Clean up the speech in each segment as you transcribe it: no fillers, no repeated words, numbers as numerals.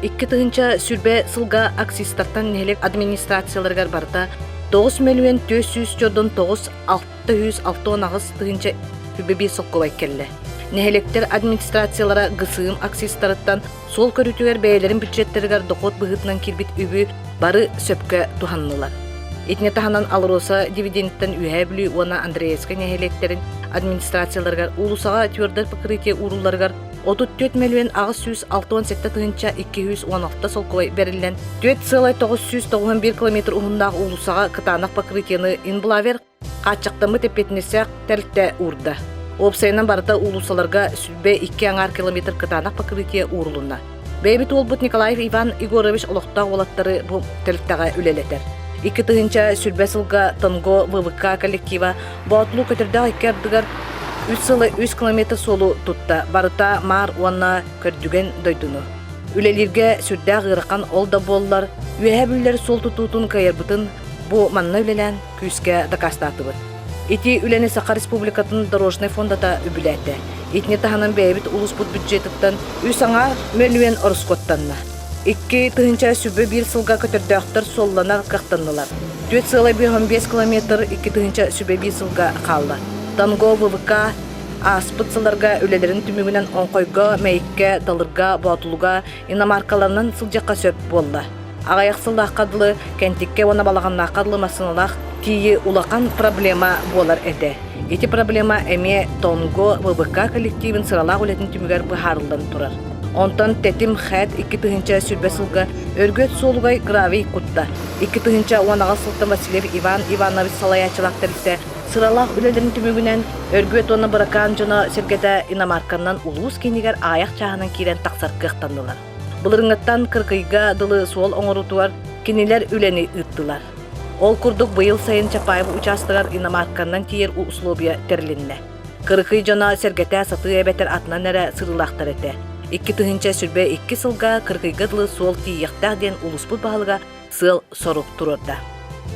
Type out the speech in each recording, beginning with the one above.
2020 сылга акцизтартан нэһилиэк администрацияларыгар барыта 9 мөлүйүөн 449 668 тыһыынча үбэ солкуобай кэллэ. Нэһилиэктэр администрациялара ГСМ акцизтарыттан суол көрүүтүгэр бэйэлэрин бюджеттарыгар дохуот быһыытынан киирбит үбү бары сөпкө туһаннылар. Итини таһынан Алроса дивидендтэн Үөһээ Бүлүү уонна Андреевскай нэһилиэктэрин администрацияларыгар уулусаҕа твердое покрытие уурулларыгар 34 мөлүйүөн 867 тыһыынча 216 солкуобай бэриллэн, 4,991 километр уһуннаах уулуссаҕа кытаанах покрытиены Инблавер хааччахтаммыт эппиэтинэстээх тэрилтэ уурда. Уопсайынан барыта уулуссаларга 22 аҥаар километр кытаанах покрытие уурулунна. Бэйэбит уолбут Николаев Иван Егорович олохтоох уолаттары бу тэрилтэҕэ үлэлэтэр. 2020 сылга Тонго ВВК коллектива Боотулуу Көтөрдөөх икки ардыгар үс сылы үс километр суолу тутта, барыта Маар уонна Көрдүгэн дойдуну. Үлэлииргэ сүрдээх ыарахан ол да буоллар, Үөһээ Бүлүүлэр суол тутуутун кыайарбытын бу манна үлэлээн күүскэ дакаастаатыбыт. Ити үлэни Саха Республикатын дорожнай фондата үбүлээтэ. Итини таһынан бэйэбит улууспут бюджетыттан үс аҥаар мөлүйүөн ороскуоттанна. 2021 сылга көтөрдөөхтөр суолланар кыахтаннылар. 4,5 километр 2021 сылга хаалла. Танго ВВК ааспыт сылларга үлэлэрин түмүгүнэн Оҥхойго, Мэйиккэ, Далырга, Боотулуга иномаркаларынан сылдьыахха сөп буолла. Аҕыйах сыллаахха дылы Кэнтиккэ уонна Балаҕаннаахха дылы массыыналаах тиийии улахан проблема буолар этэ. Ити проблема эмиэ Тонго ВВК коллективын сыралаах үлэтин түмүгэр быһаарыллан турар. Онтон Тэтим ХЭТ 2020 сылга Өргөт суолугай гравий кутта. 2018 сылтан Васильев Иван Иванович салайааччылаах тэрилтэ сыралаах үлэлэрин түмүгүнэн Өргүөт уонна Быракаан дьоно-сэргэтэ иномарканнан улуус киинигэр аайах чааһынан киирэн тахсар кыахтаннылар. Былырыҥҥыттан Кыркыйга дылы суол оҥоруутугар кинилэр үлэни ыыттылар. Ол курдук быйыл сайын Чапаев учаастагар иномарканнан тиийэр условия тэрилиннэ. Кырыкый дьоно сэргэтэ сатыы эбэтэр атынан эрэ сырыылаахтар этэ. 2022 сылга Кыркыйга дылы суол тиийиэхтээх диэн улууспут баһылыга сыал-сорук туруорда.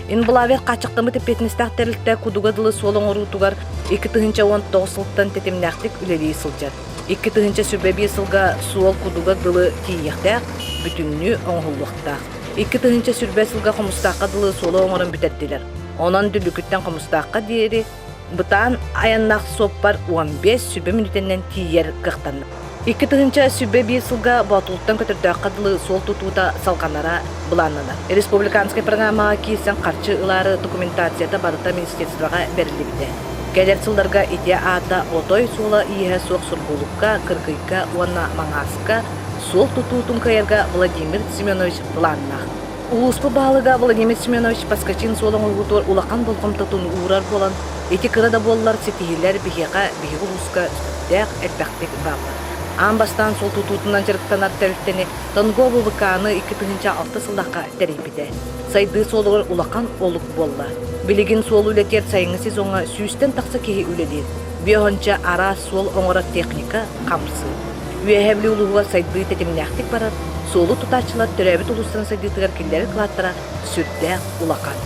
Инблавер хааччахтаммыт эппиэтинэстээх тэрилтэ Кудуга дылы суол оҥоруутугар 2019 сылтан тэтимнээхтик үлэлии сылдьар. 2021 сылга суол Кудуга дылы тиийиэхтээх, бүтүннүү оҥоһуллуохтаах. 2020 сылга Хомустаахха дылы суолу оҥорон бүтэрдилэр. Онон Дүллүкүттэн Хомустаахха диэри бытаан айаннаах суоппар 15 сүбэ мүнүүтэнэн тиийэр кыахтанна. 2021 сылга Боотулуттан Көтөрдөөххө дылы суол тутуута салҕанара былааннанар. Республиканскай программаҕа киирсэн харчы ылаары документацията барыта министерствоҕа бэриллибитэ. Кэлэр сылларга ити аата отой суола-ииһэ суох Сургуулукка, Кыргыйга уонна Маҥааска суол тутуутун кыайарга Владимир Семенович былааннаах. Улууспут баһылыга Владимир Семенович Поскачин суол оҥоһуутугар улахан болҕомтотун уурар буолан, ити кыра да буоллар ситиһиилэр биһиэхэ, биһиги улууска сүрдээх элбэхтик бааллар. Аан бастаан суол тутуутунан дьарыктанар тэрилтэни Тонго ВВК-ны 2006 сыллаахха тэрийбитэ. Сайдыы суолугар улахан олук буолла. Билигин суол үлэтигэр сайыҥҥы сезоҥҥа сүүстэн тахса киһи үлэлиир. Биэһонча араас суол оҥорор техника хамсыыр. Үөһээ Бүлүү улууһугар сайдыы тэтимнээхтик барар, суолу тутааччылар төрөөбүт улуустарын сайдыытыгар киллэрэр кылааттара сүрдээх улахан.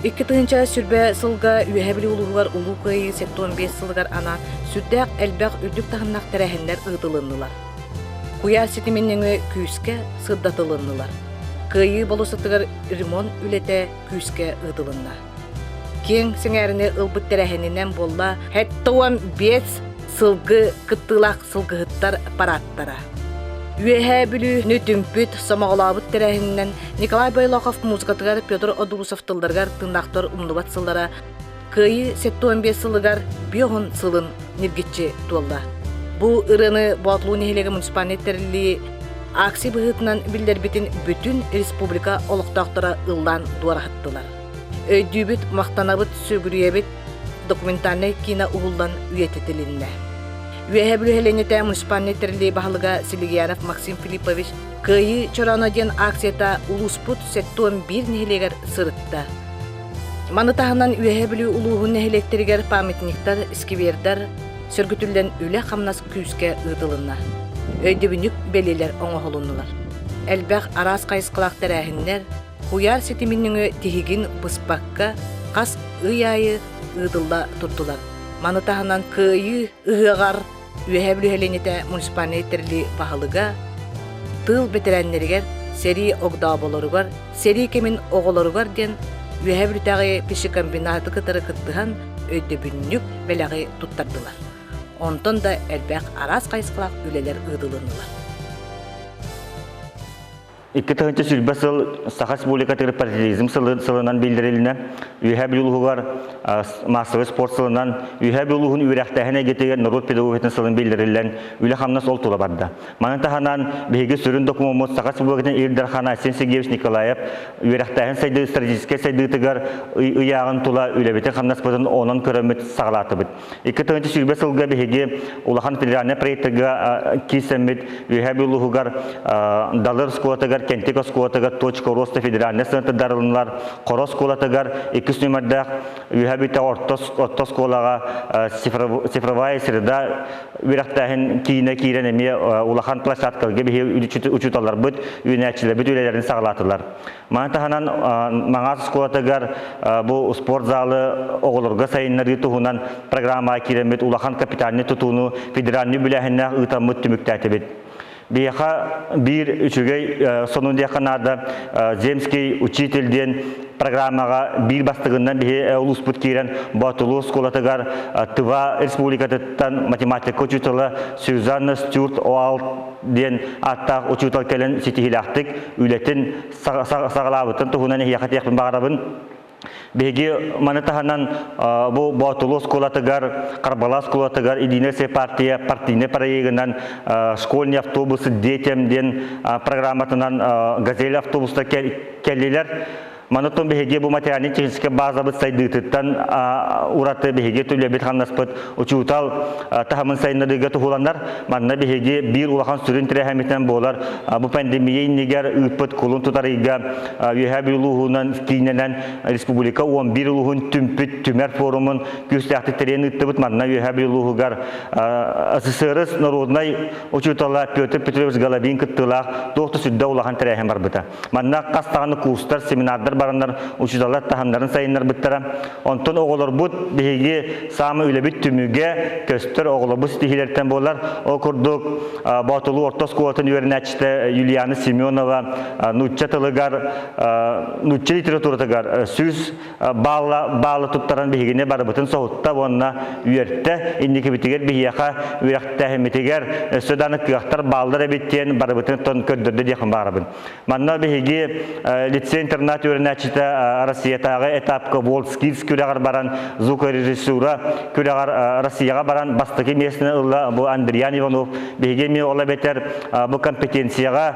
2020 сылга Үөһээ Бүлүү улууһугар Улуу Кыайыы 75 сылыгар анаан сүрдээх элбэх үрдүк таһымнаах тэрээһиннэр ыытылыннылар. Куйаар ситимин нөҥүө күүскэ сырдатылыннылар. Кыайыы болуоссатыгар ремонт үлэтэ күүскэ ыытылынна. Киэҥ сэҥээрини ылбыт тэрээһининэн буолла 75 сылгы кыттыылаах сылгыһыттар парадтара. Үөһээ Бүлүүнү түмпүт, сомоҕолообут тэрээһининэн Николай Бойлохов музыкатыгар Петр Одурусов тылларыгар тыыннаахтар умнубат сыллара Кыайыы 75 сылыгар биоһун сылын ньиргиччи туолла. Бу ырыаны Боотулуу нэһилиэгэ муниципальнай тэриллии акция быһыытынан биллэрбитин бүтүн республика олохтоохторо ыллаан дуораһыттылар. Өйдүүбүт, махтанабыт, сүгүрүйэбит документальнай киинэ уһуллан үйэтитилиннэ. Үөһээ Бүлүү сэлиэнньэтэ муниципальнай тэриллии баһылыга Силигиянов Максим Филиппович Кыайыы чорооно диэн акцията улууспут 71 нэһилиэгэр сырытта. Маны таһынан Үөһээ Бүлүү улууһун нэһилиэктэригэр памятниктар, сквердар сөргүтүллэн үлэ-хамнас күүскэ ыытылынна. Өйдөбүнньүк бэлиэлэр оҥоһулуннулар. Элбэх араас хайысхалаах тэрээһиннэр, Куйаар ситимин нөҥүө тиһигин быспакка хас ый аайы ыытылла турдулар. Маны таһынан Кыайыы ыһыаҕар. Үөһээ Бүлүү сэлиэнньэтэ муниципальнай тэрилии баһылыга тыыл бэтэрээннэригэр, сэрии огдооболоругар, сэрии кэмин оҕолоругар диэн Үөһээ Бүлүүтээҕи пищекомбинаты кытары кыттыһан өйдөбүнньүк бэлэҕи туттардылар. Онтон да элбэх араас хайысхалаах үлэлэр ыытылыннылар. 2020 сыл Саха Республикатыгар параллелизм сылынан биллэрилинэ. Үөһээ Бүлүү улууһугар массовый спорт сылынан Үөһээ Бүлүү улууһун үөрэхтээһин эйгэтигэр норуот педагогикатын сылын биллэриллэн үлэ-хамнас ол тула барда. Маны таһынан биһиги сүрүн докумуоммут Саха Республикатын Ил Дархана Айсен Сергеевич Николаев үөрэхтээһин сайдыы стратегическай сайдыытыгар ыйааҕын тула үлэбитин-хамнаспытын онон көрөммүт саҕалаатыбыт. 2020 сылга биһиги улахан федеральнай проектарга киирсэммит Үөһээ Бүлүү улууһугар Далыр оскуолатыгар, Кентик оскуолатыгар Точка роста федеральнай центрдарылыннар, Хоро оскуолатыгар иккис нүмердээх Үөһээ Бүлүүтэ орто орто оскуолаҕа цифровая среда үөрэхтээһин киинэ киирэн эмиэ улахан площадкаларга биһиги учууталларбыт, үүнээччилэрбит үлэлэрин саҕалаатылар. Маны таһынан Маҥаас оскуолатыгар бу спорт залы оҕолорго сайыннарыы туһунан программаҕа киирэммит улахан капитальнай тутууну федеральнай үбүлээһиннээх ыытаммыт түмүктээтибит. Биһиэхэ биир үчүгэй сонун диэххэ наада Земский учитель диэн программаҕа биир бастыгынан биһи улууспут киирэн Боотулуу оскуолатыгар Тыва республикатыттан математика учуутала Сюзанна Стюарт Оал диэн ааттаах учуутал кэлэн ситиһиилээхтик үлэтин саҕалаабытын туһунан эһиэхэ этиэхпин баҕарабын. Биһиги маны таһынан бу Боотулу оскуолатыгар, Карбала оскуолатыгар Единая Россия партия партийнай проегынан «Школьный автобус детям» диэн программатынан «Газель» автобуста кэллилэр. Манытын биһиги бу материальнай-техническэй базабыт сайдыытыттан ураты биһиги түлэбит-хамнаспыт учуутал таһымын сайыннарыыга туһуланар. Манна биһиги биир улахан сүрүн тирэһэмитинэн буолар бу пандемия иннигэр ыыппыт кулун тутар ыйга Үөһээ Бүлүү улууһунан кииннэнэн республика 11 улууһун түмпүт түмэр форумун күүстээхтик тэрийэн ыыттыбыт. Манна Үөһээ Бүлүү улууһугар СССР народнай учуутала Петр Петрович Головин кыттыылаах туох да сүрдэ улахан тэрээһин барбыта. Манна хас даҕаны курстар, семинардар бараннар учууталлар таһымнарын сайыннарбыттара. Онтон оҕолорбут биһиги саамай үлэбит түмүгэ көстөр оҕолорбут ситиһиилэртэн буолар. Ол курдук Боотулуу орто оскуолатын үөрэнээччитэ Юлиана Семенова нуучча тылыгар, нуучча литературатыгар 100 баалла баалы туттаран биһигини барыбытын соһутта уонна үөртэ. Инникибитигэр биһиэхэ үөрэхтээһиммитигэр өссө даҕаны кыахтар бааллар эбит диэн барыбытын тон көрдөрдө диэхин баарабын. Манна биһиги лицей-интернат үөрэнээччитэ Россиятааҕы этапка WorldSkills күрэҕэр баран звукорежиссура күрэҕэр Россияҕа баран бастакы миэстэни ылла бу Андриан Иванов. Биһиги эмиэ ол эбэтэр бу компетенцияҕа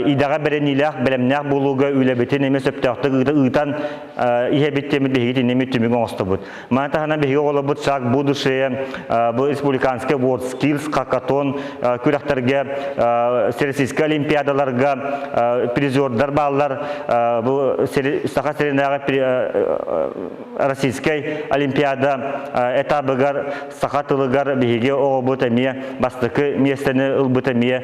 идэҕэ бэриниилээх, бэлэмнээх буолууга үлэбитин эмиэ сөптөөхтүк ыытан иһэбит диэммит биһиги итинними түмүк оҥостобут. Маны таһынан биһиги оҕолорбут Шаг будущее, бу республиканский WorldSkills, Хакатон күрэхтэргэ, Всероссийскай олимпиадаларга призердар бааллар. Бу Саха сиринээҕи Российскай олимпиада этабыгар саха тылыгар биһиги оҕобут эмиэ бастакы миэстэни ылбыт эмиэ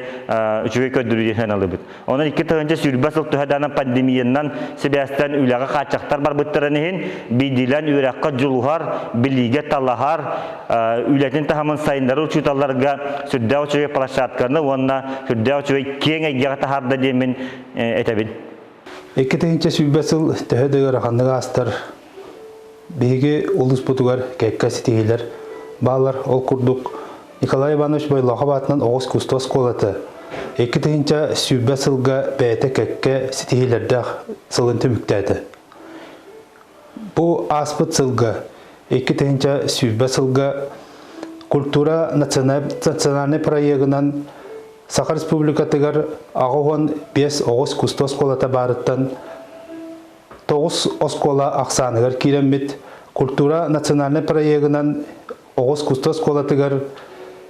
үчүгэй көрдөрүү диэн ылыбыт. Онон 2020 сыл төһө пандемиянан сибээстэн үлэҕэ хааччахтар барбыттарын иһин биирдиилээн үөрэххэ дьулуһар, билиигэ талаһар, үлэтин таһымын сайыннарар учууталларга сүрдээх үчүгэй площадканы уонна сүрдээх үчүгэй киэҥ эйгэҕэ таһаарда диэммин этэбин. 2020 сыл төһө да ыараханнык аастар, биһиги улууспутугар кэккэ ситиһиилэр бааллар. Ол курдук Николай Иванович Бойлохов аатынан оҕус кусто оскуолата 2020 сылга бэйэтэ кэккэ ситиһиилэрдээх сылын түмүктээтэ. Бу ааспыт сылга 2020 сылга культура национальный проегынан Саха Республикатыгар 85 оҕус кусто оскуолата баарыттан 9 оскуола ахсааныгар киирэммит культура национальный проегынан оҕус кусто оскуолатыгар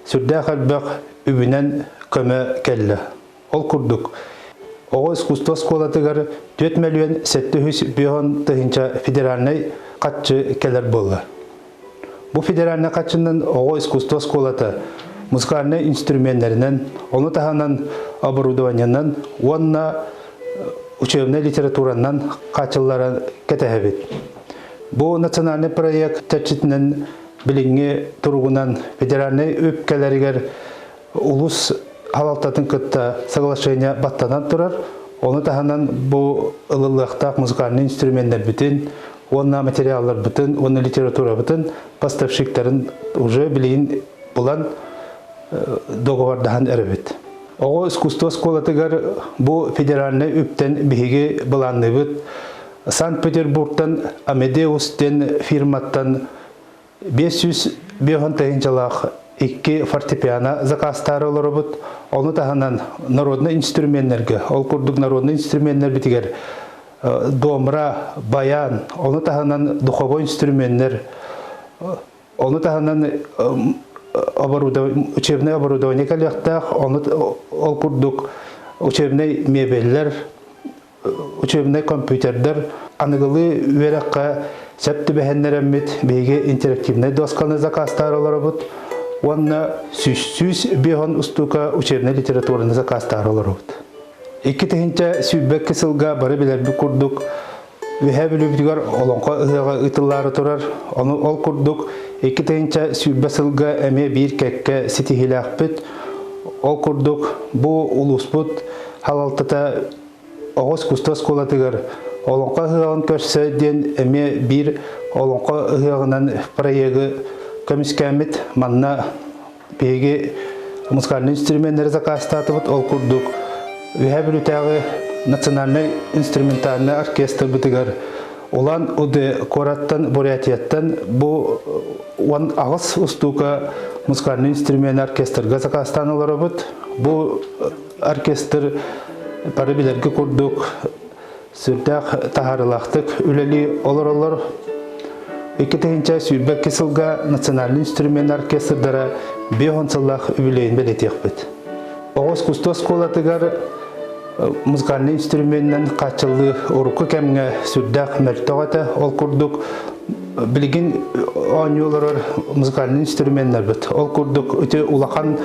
сүрдээх элбэх үбүнэн көмө кэллэ. Ол курдук, оҕо искусство оскуолатыгар 4 мөлүйүөн 705 тыһыынча федеральнай хаччы кэлэр буолла. Бу федеральнай хаччынан оҕо искусство оскуолата музыкальнай инструменнэринэн, ону таһынан оборудованиенан уонна учебнай литературанан хааччыллара кэтэһэбит. Бу национальный проект чэрчитинэн Билиҥҥи туругунан федеральнай үп кэлэригэр улус халалтатын кытта соглашение баттанан турар. Ону таһынан бу ылыллыахтаах музыкальнай инструменнэрбитин уонна материалларбытын уонна литературабытын поставщиктарын уже билигин булан договордаһан эрэбит. Оҕо искусство оскуолатыгар бу федеральнай үптэн биһиги былаанныыбыт. Санкт-Петербургтан Амедеус диэн фирматтан 505 тыһыынчалаах икки фортепиано заказтаары олоробут. Ону таһынан народнай инструменнэргэ, ол курдук народнай инструменнэрбитигэр домра, баян, ону таһынан духовой инструменнэр, ону таһынан учебное оборудование кэлиэхтээх, ону ол курдук учебнай мебеллэр, учебнай компьютердар аныгылыы үөрэххэ сөп түбэһэннэрэммит биһиги интерактивнай досканы заказтаары олоробут уонна 105 устуука учебнай литератураны заказтаары олоробут. 2022 сылга бары билэрбит курдук Үөһээ Бүлүүбүтүгэр Олоҥхо ыһыаҕа ыытыллаары турар. Ону ол курдук 2020 сылга эмиэ биир кэккэ ситиһиилээхпит. Ол курдук бу улууспут халалтата оҕо искусство оскуолатыгар Олоҥхо ыһыаҕын көрсө диэн эмиэ биир Олоҥхо ыһыаҕынан проегы көмүскээммит. Манна биһиги музыкальнай инструменнары заказтаатыбыт. Ол курдук Үөһээ Бүлүүтээҕи национальнай инструментальнай оркестрбытыгар Улан Удэ куораттан Бурятияттан бу 18 устуука музыкальнай инструмент оркестрга заказтаан олоробут. Бу оркестр бары билэргэ курдук сүрдээх таһаарыылаахтык үлэлии олороллор. 2022 сылга национальный инструмент оркестрдара 50 сыллаах үбүлүөйүн бэлиэтиэхпит. Оҕо искусство оскуолатыгар музыкальнай инструменынан хааччыллыы урукку кэмҥэ сүрдээх мөлтөх этэ. Ол курдук билигин оонньуу олорор музыкальнай инструменнарбыт. Ол курдук ити улахан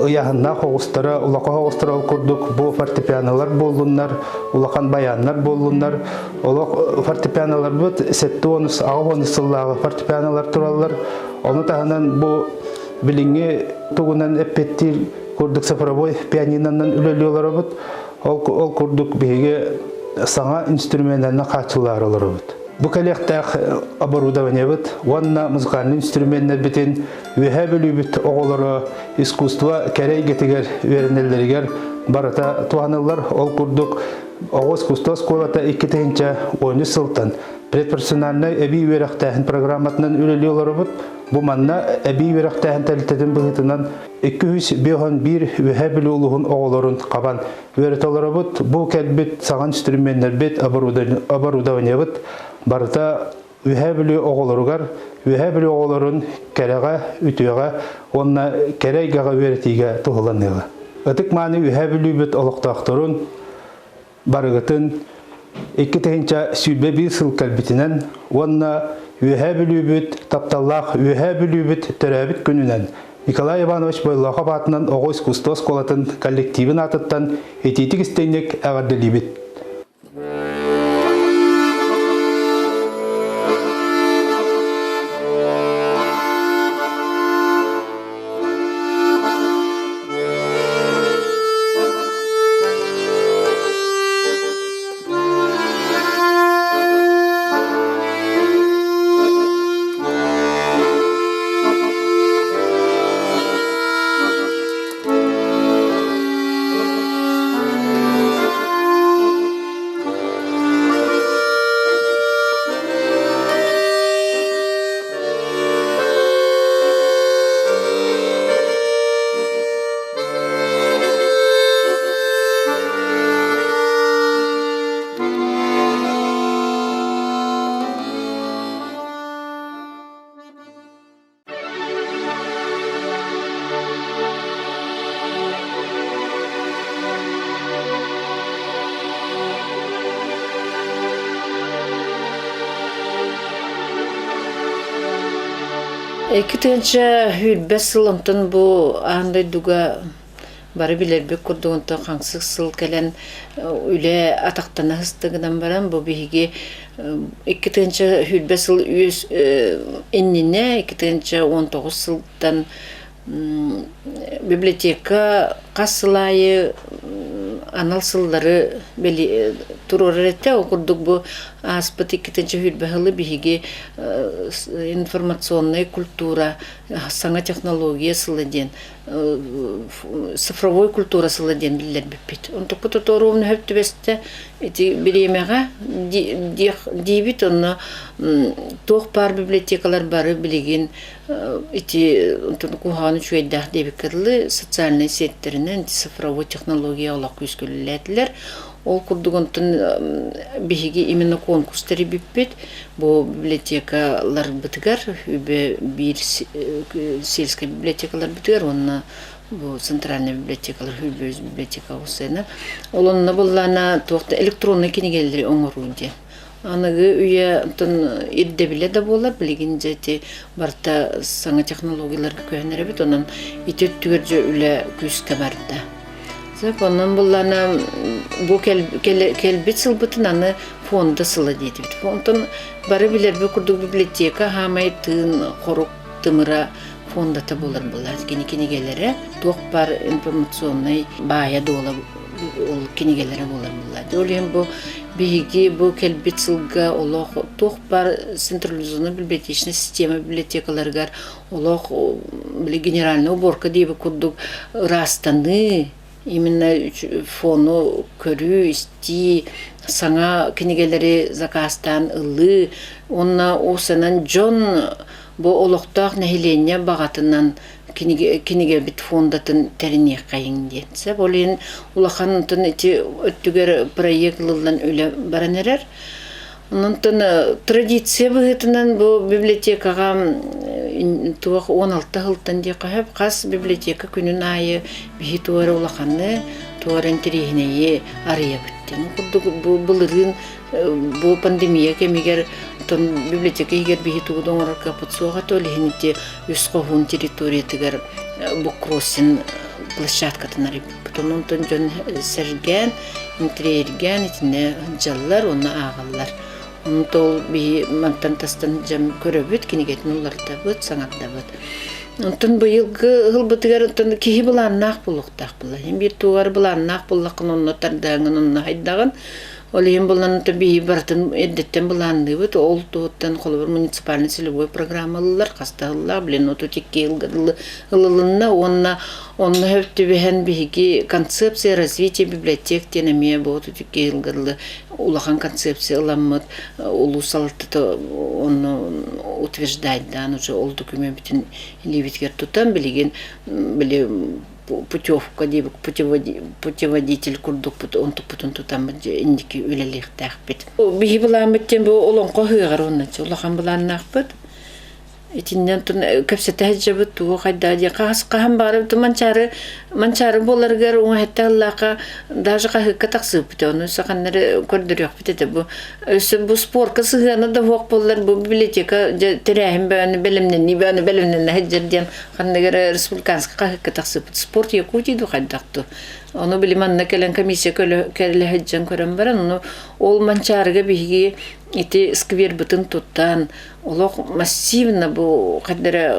ыйааһыннаах оҕустара, улахан оҕустара ол курдук бу фортепианолар буоллуннар, улахан баяннар буоллуннар. Олох фортепианоларбыт 70 80 сыллааҕы фортепианолар тураллар. Ону таһынан бу билиҥҥи тугунан эппиэттиир курдук цифровой пианинонан үлэлии олоробут. Ол, ол курдук биһиги саҥа инструменнарынан хааччыллаары олоробут. Бу кэлиэхтээх оборудованиебыт уонна музыкальнай инструменнэрбитин Үөһээ Бүлүүбүт оҕолоро искусство кэрэ эйгэтигэр үөрэнэллэригэр барыта туһаныллар. Ол курдук оҕо искусство оскуолата 2013 сылтан предпрофессиональнай эбии үөрэхтээһин программатынан үлэлии олоробут. Бу манна эбии үөрэхтээһин тэрилтэтин быһыытынан 251 Үөһээ Бүлүү улууһун оҕолорун хабан үөрэтэ олоробут. Бу кэлбит саҥа инструменнэрбит, оборудованиебыт барыта Үөһээ Бүлүү оҕолоругар, Үөһээ Бүлүү оҕолорун кэрэҕэ, үтүөҕэ уонна кэрэ эйгэҕэ үөрэтиигэ туһуланыаҕа. Ытык-мааны Үөһээ Бүлүүбүт олохтоохторун барыгытын 2021 сыл кэлбитинэн уонна Үөһээ Бүлүүбүт тапталлаах Үөһээ Бүлүүбүт төрөөбүт күнүнэн Николай Иванович Бойлоохоп аатынан оҕо искусство оскуолатын коллективын аатыттан итиитик истиҥник эҕэрдэлиибит! 2005 сыл онтон бу аан дойдуга Бары билэрбит курдук онтон хаҥсык сыл кэлэн үлэ атахтана сыстыгынан баран бу биһиги 2020 сыл үөс иннинэ 2019 сылтан библиотека хас сыл аайы анал сыллары туруорар этэ. Ол курдук бу ааспыт 2020 сылы биһиги информационная культура, саҥа технология сыла диэн цифровой культура сыла диэн биллэрбиппит. Онтукпут оторуум сөп түбэстэ ити бириэмэҕэ диибит онно туох баар библиотекалар бары билигин ити куһаҕан үчүгэйдээх диэбиккэ дылы социальнай сеттэринэн цифровой технология олох күүскэ үлэлээтилэр. Ол курдук онтон биһиги именно конкурс тэрийбиппит. Бу библиотекаларбытыгар биир сельскай библиотекаларбытыгар уонна бу центральная библиотекалар Хүлбөс библиотека усена. Ол онно буллаана туох да электронный кинигэлэри оҥоруу диэн. Аныгы үйэ онтон ирдэбилэ да буолар, билигин дьэ ити барыта саҥа технологияларга көһөн эрэбит, онон ити өттүгэр дьэ үлэ күүскэ барда. Сөп, онон буллаана бу кэлбит сылбытын аны фонда сыла диэтибит. Онтон бары билэрбит курдук библиотека хаамай тыын хорук тымыра фондата буолар буолар. Кини кинигэлэрэ туох бар информационнай баайа дуола ол кинигэлэрэ буолар буолла. Ол иһин бу биһиги бу кэлбит сылга олох туох бар централизованная библиотечная система библиотекаларыгар олох били генеральная уборка диэби курдук ыраастаныы именно фону көрүү, истии, саҥа кинигэлэри заказтаан ылыы уонна уусанан дьон бу олохтоох нэһилиэнньэ баҕатынан кинигэбит фондатын тэриниэххэйиҥ диэн. Сөп, ол иһин улахан ити өттүгэр проект ылыллан үлэ баран эрэр. Онтон традиция быһыытынан бу библиотекаҕа туох 16 сылтан диэххэ сөп, хас библиотека күнүн аайы биһи туох эрэ улаханы, туох эрэ интэриэһинэйи арыйабыт диэн. Ол курдук бу былырыын бу пандемия кэмигэр оттон библиотека иһигэр биһи тугу да оҥорор кыахпыт суоҕа, то ол иһин ити Үс Хоһуун территориятыгар буккроссинг площадкатын арыйбыппыт. Онтон дьон сэргээн, интэриэһиргээн итиннэ сылдьаллар уонна ааҕаллар. Онтон ол биһи мантан тастан дьон көрөбүт, кинигэтин уларытабыт, саҥардабыт. Онтон быйылгы ылбытыгар онтон киһи былааннаах буолуохтаах буолла. Биир тугар былааннаах буоллаххына онно тардааҥын, онно хайдаҕын. Ол иһин булан биһи барытын эрдэттэн былаанныыбыт. Ол туһуттан холобур муниципальный целевой программалар хастаһыллаах, блин, отут икки ылылынна уонна онно сөп түбэһэн биһиги концепция развития библиотек диэн эмиэ бу 32 сылга дылы улахан концепция ыламмыт улуус салалтата онно утверждайдаан уже ол документин илиибитигэр тутан билигин били путевка диэбит путеводитель курдукпут онтукпутун тутаммыт инники үлэлиэхтээхпит. Биһи былааммыт диэн бу олоҥхо ыһыаҕар уонна улахан былааннаахпыт. Итиннэн кэпсэтэ сылдьабыт тугу хайдаа диэн хас хаһан баҕарар манчаары манчаары буоларыгар уҥа ыллаахха даже хаһыакка тахсыыппыт ону саханнары көрдөрүөхпүт этэ бу Өссө бу спорка сыһыана да суох буоллар бу библиотека тэрээһин бөөнү бэлэмнэнии бөөнү бэлэмнэнэ сылдьар диэн ханнык эрэ республиканскай хаһыакка тахсыбыт спорт Якутии ду хайдах ду ону били манна кэлэн комиссия кэлэ сылдьан көрөн баран ону ол манчаарыга биһиги ити сквербытын туттан олох массивно бу хайдара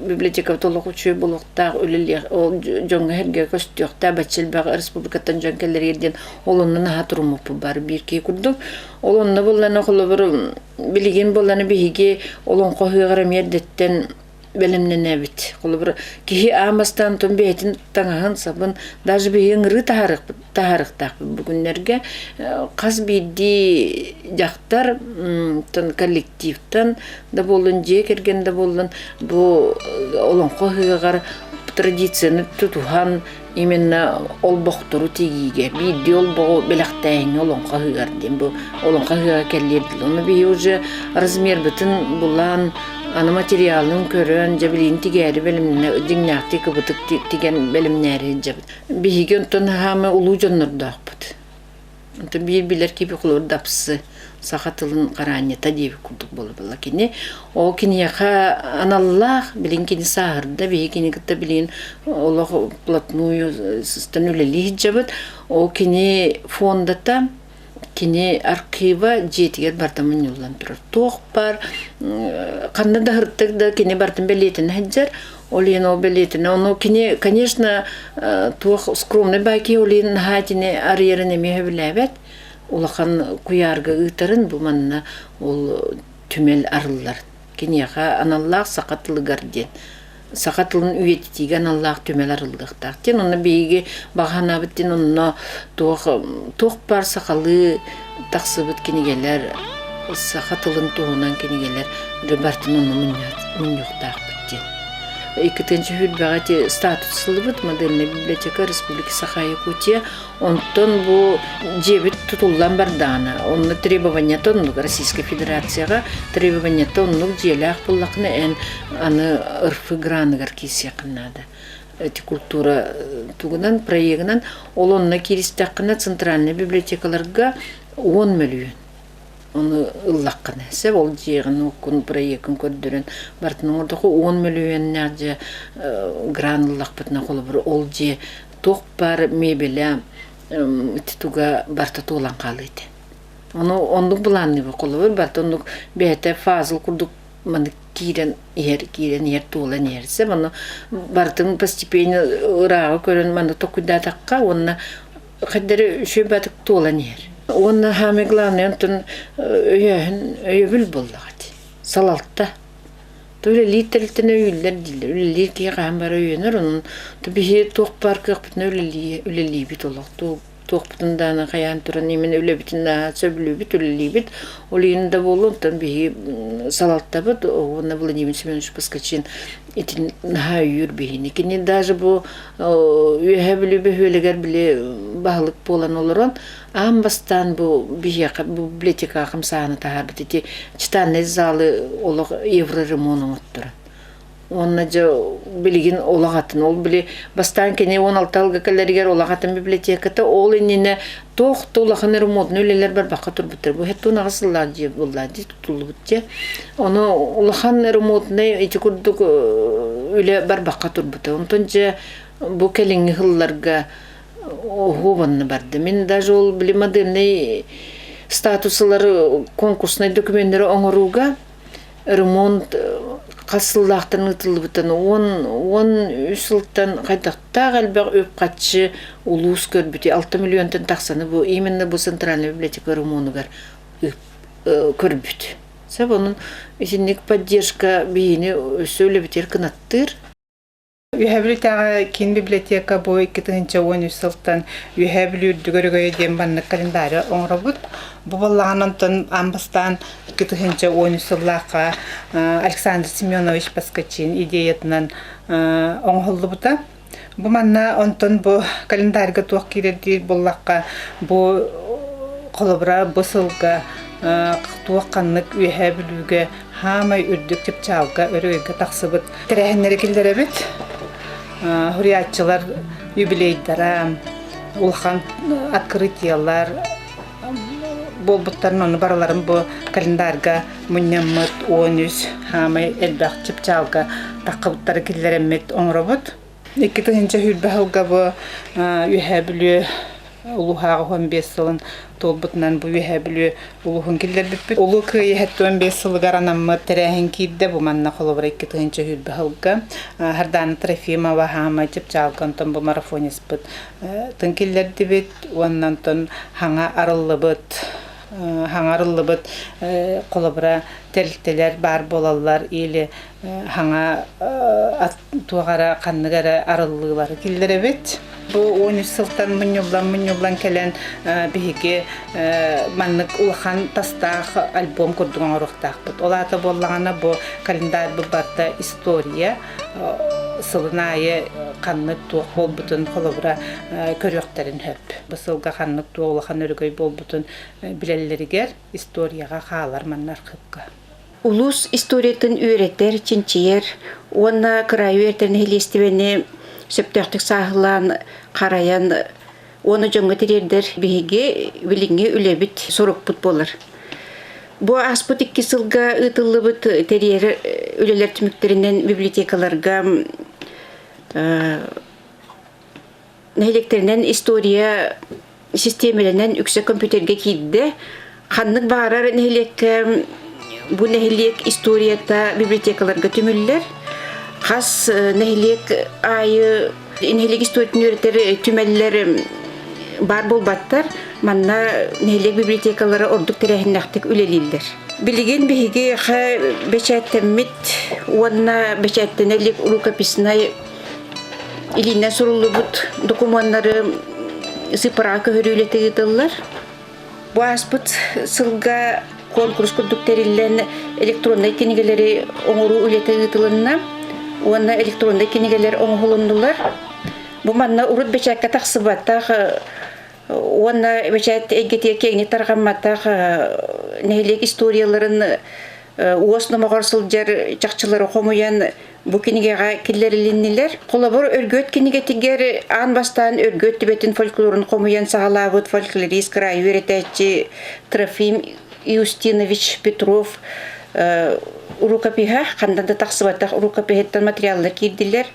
библиотекабыт олох үчүгэй буолуохтаах үлэлиэх ол дьоҥҥо сэргэ көстүөхтээх бачча элбэх республикаттан дьон кэлэригэр диэн ол онно наһаа туруммуппут баар биир киһи курдук ол онно буллана холобур билигин буллана биһиги олоҥхо ыһыаҕар эмиэ эрдэттэн бэлэмнэнэбит. Холобур, киһи аан бастаан тон бэйэтин таҥаһын, сабын, даже биһиги ыҥырыы таһаарыахтаахпыт бу күннэргэ хас биирдии дьахтар тон коллективтан да буоллун, дьиэ кэргэн да буоллун бу олоҥхо ыһыаҕар традицияны тутуһан именно олбохтору тигиигэ биирдии олбоҕу бэлэхтээһиҥҥэ олоҥхо ыһыар диэн бу олоҥхо ыһыаҕа кэллиэр дылы ону биһи уже размербытын булан аны материалын көрөн дьэ билигин тигээри бэлэмнэнэ дьиҥнээхтик кыбытык тигэн бэлэмнээри сылдьабыт биһиги онтон хаама улуу дьоннордоохпут онтон биир билэр киһи холобур дапсы. Саха тылын хараанньата диэбит курдук буола кини. Ол киниэхэ аналлаах, билин кини сааһырда, биһи кини кытта билин олох вплотную сыстан үлэлии сылдьабыт. Ол кини фондата кини архива дьиэтигэр барыта мунньуллан турар. Туох бар ханна да һыртык да кини барытын бэлиэтинэ сылдьар. Ол иһин ол бэлиэтинэ. Ону кини, конечно, туох скромный баки ол иһин наһаа итини арыйарын эмиэ сөбүлээбэт. Улахан куйаарга ыытарын бу манна ол түмэл арыллар. Киниэхэ аналлаах саха тылыгар диэн саха тылын үйэтитиигэ аналлаах түмэл арыллыахтаах диэн онно биһиги баҕа санаабыт диэн онно туох туох баар сахалыы тахсыбыт кинигэлэр саха тылын туһунан кинигэлэр барытын онно мунньуохтаахпыт диэн иккитинчи сүүрбэҕэ ити статус ыллыбыт модельная библиотека Республики Саха Якутия Онтон бу дьиэбит тутуллан бардаҕына, онно требованиета оннук Российскай Федерацияҕа требованиета оннук дьиэлээх буоллаххына эн аны РФ граныгар киирсиэххин наада. Эти культура тугунан проегынан ол онно кииристэххинэ центральнай библиотекаларга 10 мөлүйүөн ону ыллаххына сөп ол дьиэҕин уоккун проекын көрдөрөн барытын оҥордоххо 10 мөлүйүөннээх дьэ гран ыллахпытына холобур ол дьиэ туох баар мебеля ити туга барыта туолан хаалыа этэ. Ону оннук былаанныыбын холобур барыта оннук бэйэтэ фазл курдук маннык киирэн иһэр киирэн иһэр туолан иһэр сөп ону барытын постепенно ырааҕы көрөн маннык толкуйдаатахха уонна хайдары үчүгэй баатык туолан иһэр. Уонна самое главное онтон өйөөһүн өйөбүл буоллаҕа ити салалта Үлэлиир тэрилтэни өйүүллэр дииллэр. Үлэлиир киһи хаһан бары өйөнөр, онон биһи туох баар кыахпытынан үлэлиибит олох. Туохпутун даҕаны хайаан туран именно үлэбитин наһаа сөбүлүүбүт, үлэлиибит. Ол иһин да буолуо, онтон биһи салалтабыт уонна Владимир Семенович Поскачин итин наһаа өйүүр биһини. Кини даже бу Үөһээ Бүлүү бөһүөлэгэр били баһылык буолан олорон, аан бастаан бу биһиэхэ бу библиотекаҕа хамсааһыны таһаарбыт ити читальнай залы олох евроремонт оҥотторон. Уонна дьэ билигин олох атын. Ол били бастаан кини 16 алга кэлэригэр олох атын библиотеката ол иннинэ туох да улахан ремонтный үлэлэр барбакка турбуттар. Бу 78 сыллаах дьиэ буолла дии тутуллубут дьиэ. Ону улахан ремонтный ити курдук үлэ барбакка турбута. Онтон дьэ бу кэлиҥҥи сылларга оһуобанна барда. Мин даже ол били модельный статусылары конкурснай докуменнары оҥорууга ремонт хас сыллаахтан ыытыллыбытын 13 сылтан хайдахтаах элбэх үп-харчы улуус көрбүтүй 6 миллионтан тахсаны бу именно бу центральная библиотека ремонугар көрбүт. Сөп онон итинник поддержка биһини өссө үлэбитигэр кынаттыыр. Үөһээ Бүлүүтээҕи киин библиотека бу 2013 сылтан Үөһээ Бүлүү үрдүгэр өгөйө диэн маннык календарь оҥоробут. Бу буоллаҕына онтон аан бастаан 2013 сыллаахха Александр Семенович Поскачин идеятынан оҥоһуллубута. Бу манна онтон бу календарьга туох киирэр диир буоллахха бу холобура бу сылга туох ханнык Үөһээ Бүлүүгэ хаамай үрдүк чыпчаалга өрөгөйгө тахсыбыт тэрээһиннэри киллэрэбит. Суруйааччылар юбилейдара, улахан открытиелар буолбуттарын ону барыларын бу календарга мунньаммыт 13 хаамай элбэх чыпчаалга таххыбыттары киллэрэммит оҥоробут. 2020 сылга бу Үөһээ Бүлүү улууһааҕы 15 сылын туолбутунан бу Үөһээ Бүлүү улууһун киллэрбиппит. Улуу Кыайыы 75 сылыгар анаммыт тэрээһин киирдэ. Бу манна холобура 2020 сылга Сардаана Трофимова хаамай чыпчаалга онтон бу марафониспыт тын киллэрдибит уонна онтон хаҥа арыллыбыт хаҥа арыллыбыт холобура тэрилтэлэр баар буолаллар или хаҥа туох эрэ ханнык эрэ арыллыылары киллэрэбит. Бу 13 сылтан мунньуллан-мунньуллан кэлэн биһиги маннык улахан тастаах альбом курдук оҥоруохтаахпыт. Ол аата буоллаҕына бу календарь барыта история сылын аайы ханнык туох буолбутун холобура көрүөхтэрин сөп. Бу сылга ханнык туох улахан өрөгөй буолбутун билэллэригэр историяҕа хаалар манна архыыпка. Улуус историятын үөрэтэр, чинчийэр уонна кыраайы үөрэтэр нэһилиэстибэни сөптөөхтүк сааһылаан, харайан уонна дьоҥҥо тириэрдэр биһиги билиҥҥи үлэбит сорукпут буолар. Бу ааспыт икки сылга ыытыллыбыт тэрийэр үлэлэр түмүктэринэн библиотекаларга нэһилиэктэринэн история систиэмэлэнэн үксэ компьютерга киирдэ. Ханнык баҕарар нэһилиэккэ бу нэһилиэк историята библиотекаларга түмүллэр. Хас нэһилиэк аайы нэһилиэк историятын үөрэтэр түмэллэр баар буолбаттар. Манна нэһилиэк библиотекалара ордук тэрээһиннээхтик үлэлииллэр. Билигин биһиги бэчээттэммит уонна бэчээттэнэ илик рукописнай илиинэн суруллубут докумуоннары сыппараҕа көһөрүү үлэтэ ыытыллар. Бу ааспыт сылга куонкурус курдук тэриллэн электроннай кинигэлэри оҥоруу үлэтэ ыытылынна уонна электроннай кинигэлэр оҥоһулуннулар. Бу манна урут бэчээккэ тахсыбатах уонна бэчээт эйгэтигэр киэҥник тарҕамматах нэһилиэк историяларын уос номоҕор сылдьар чахчылары хомуйан бу кинигэҕэ киллэрилиннилэр. Холобур, Өргүөт кинигэтигэр аан бастаан Өргүөт түбэтин фольклорун хомуйан саҕалаабыт фольклорист кыраайы үөрэтээччи Трофим Иустинович Петров рукопиһа ханна да тахсыбатах рукопиһыттан материаллар киирдилэр.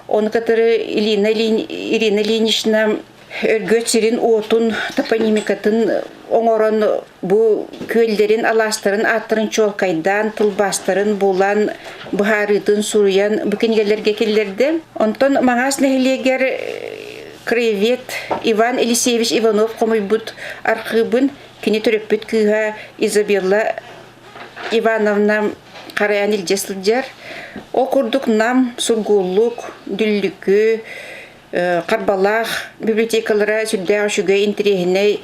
Ону кытары Ирина Ильинична Өргүөт сирин-уотун топонимикатын оҥорон бу күөллэрин, алаастарын ааттарын чуолкайдаан, тылбаастарын булан, быһаарыытын суруйан бу кинигэлэргэ киллэрдэ. Онтон Маҥаас нэһилиэгэр краевед Иван Елисеевич Иванов хомуйбут архыыбын кини төрөппүт кыыһа Изабелла Ивановна харайан илдьэ сылдьар. Ол курдук Нам, Сургуулук, Дүллүкү, Харбалаах библиотекалара сүрдээх үчүгэй интэриэһинэй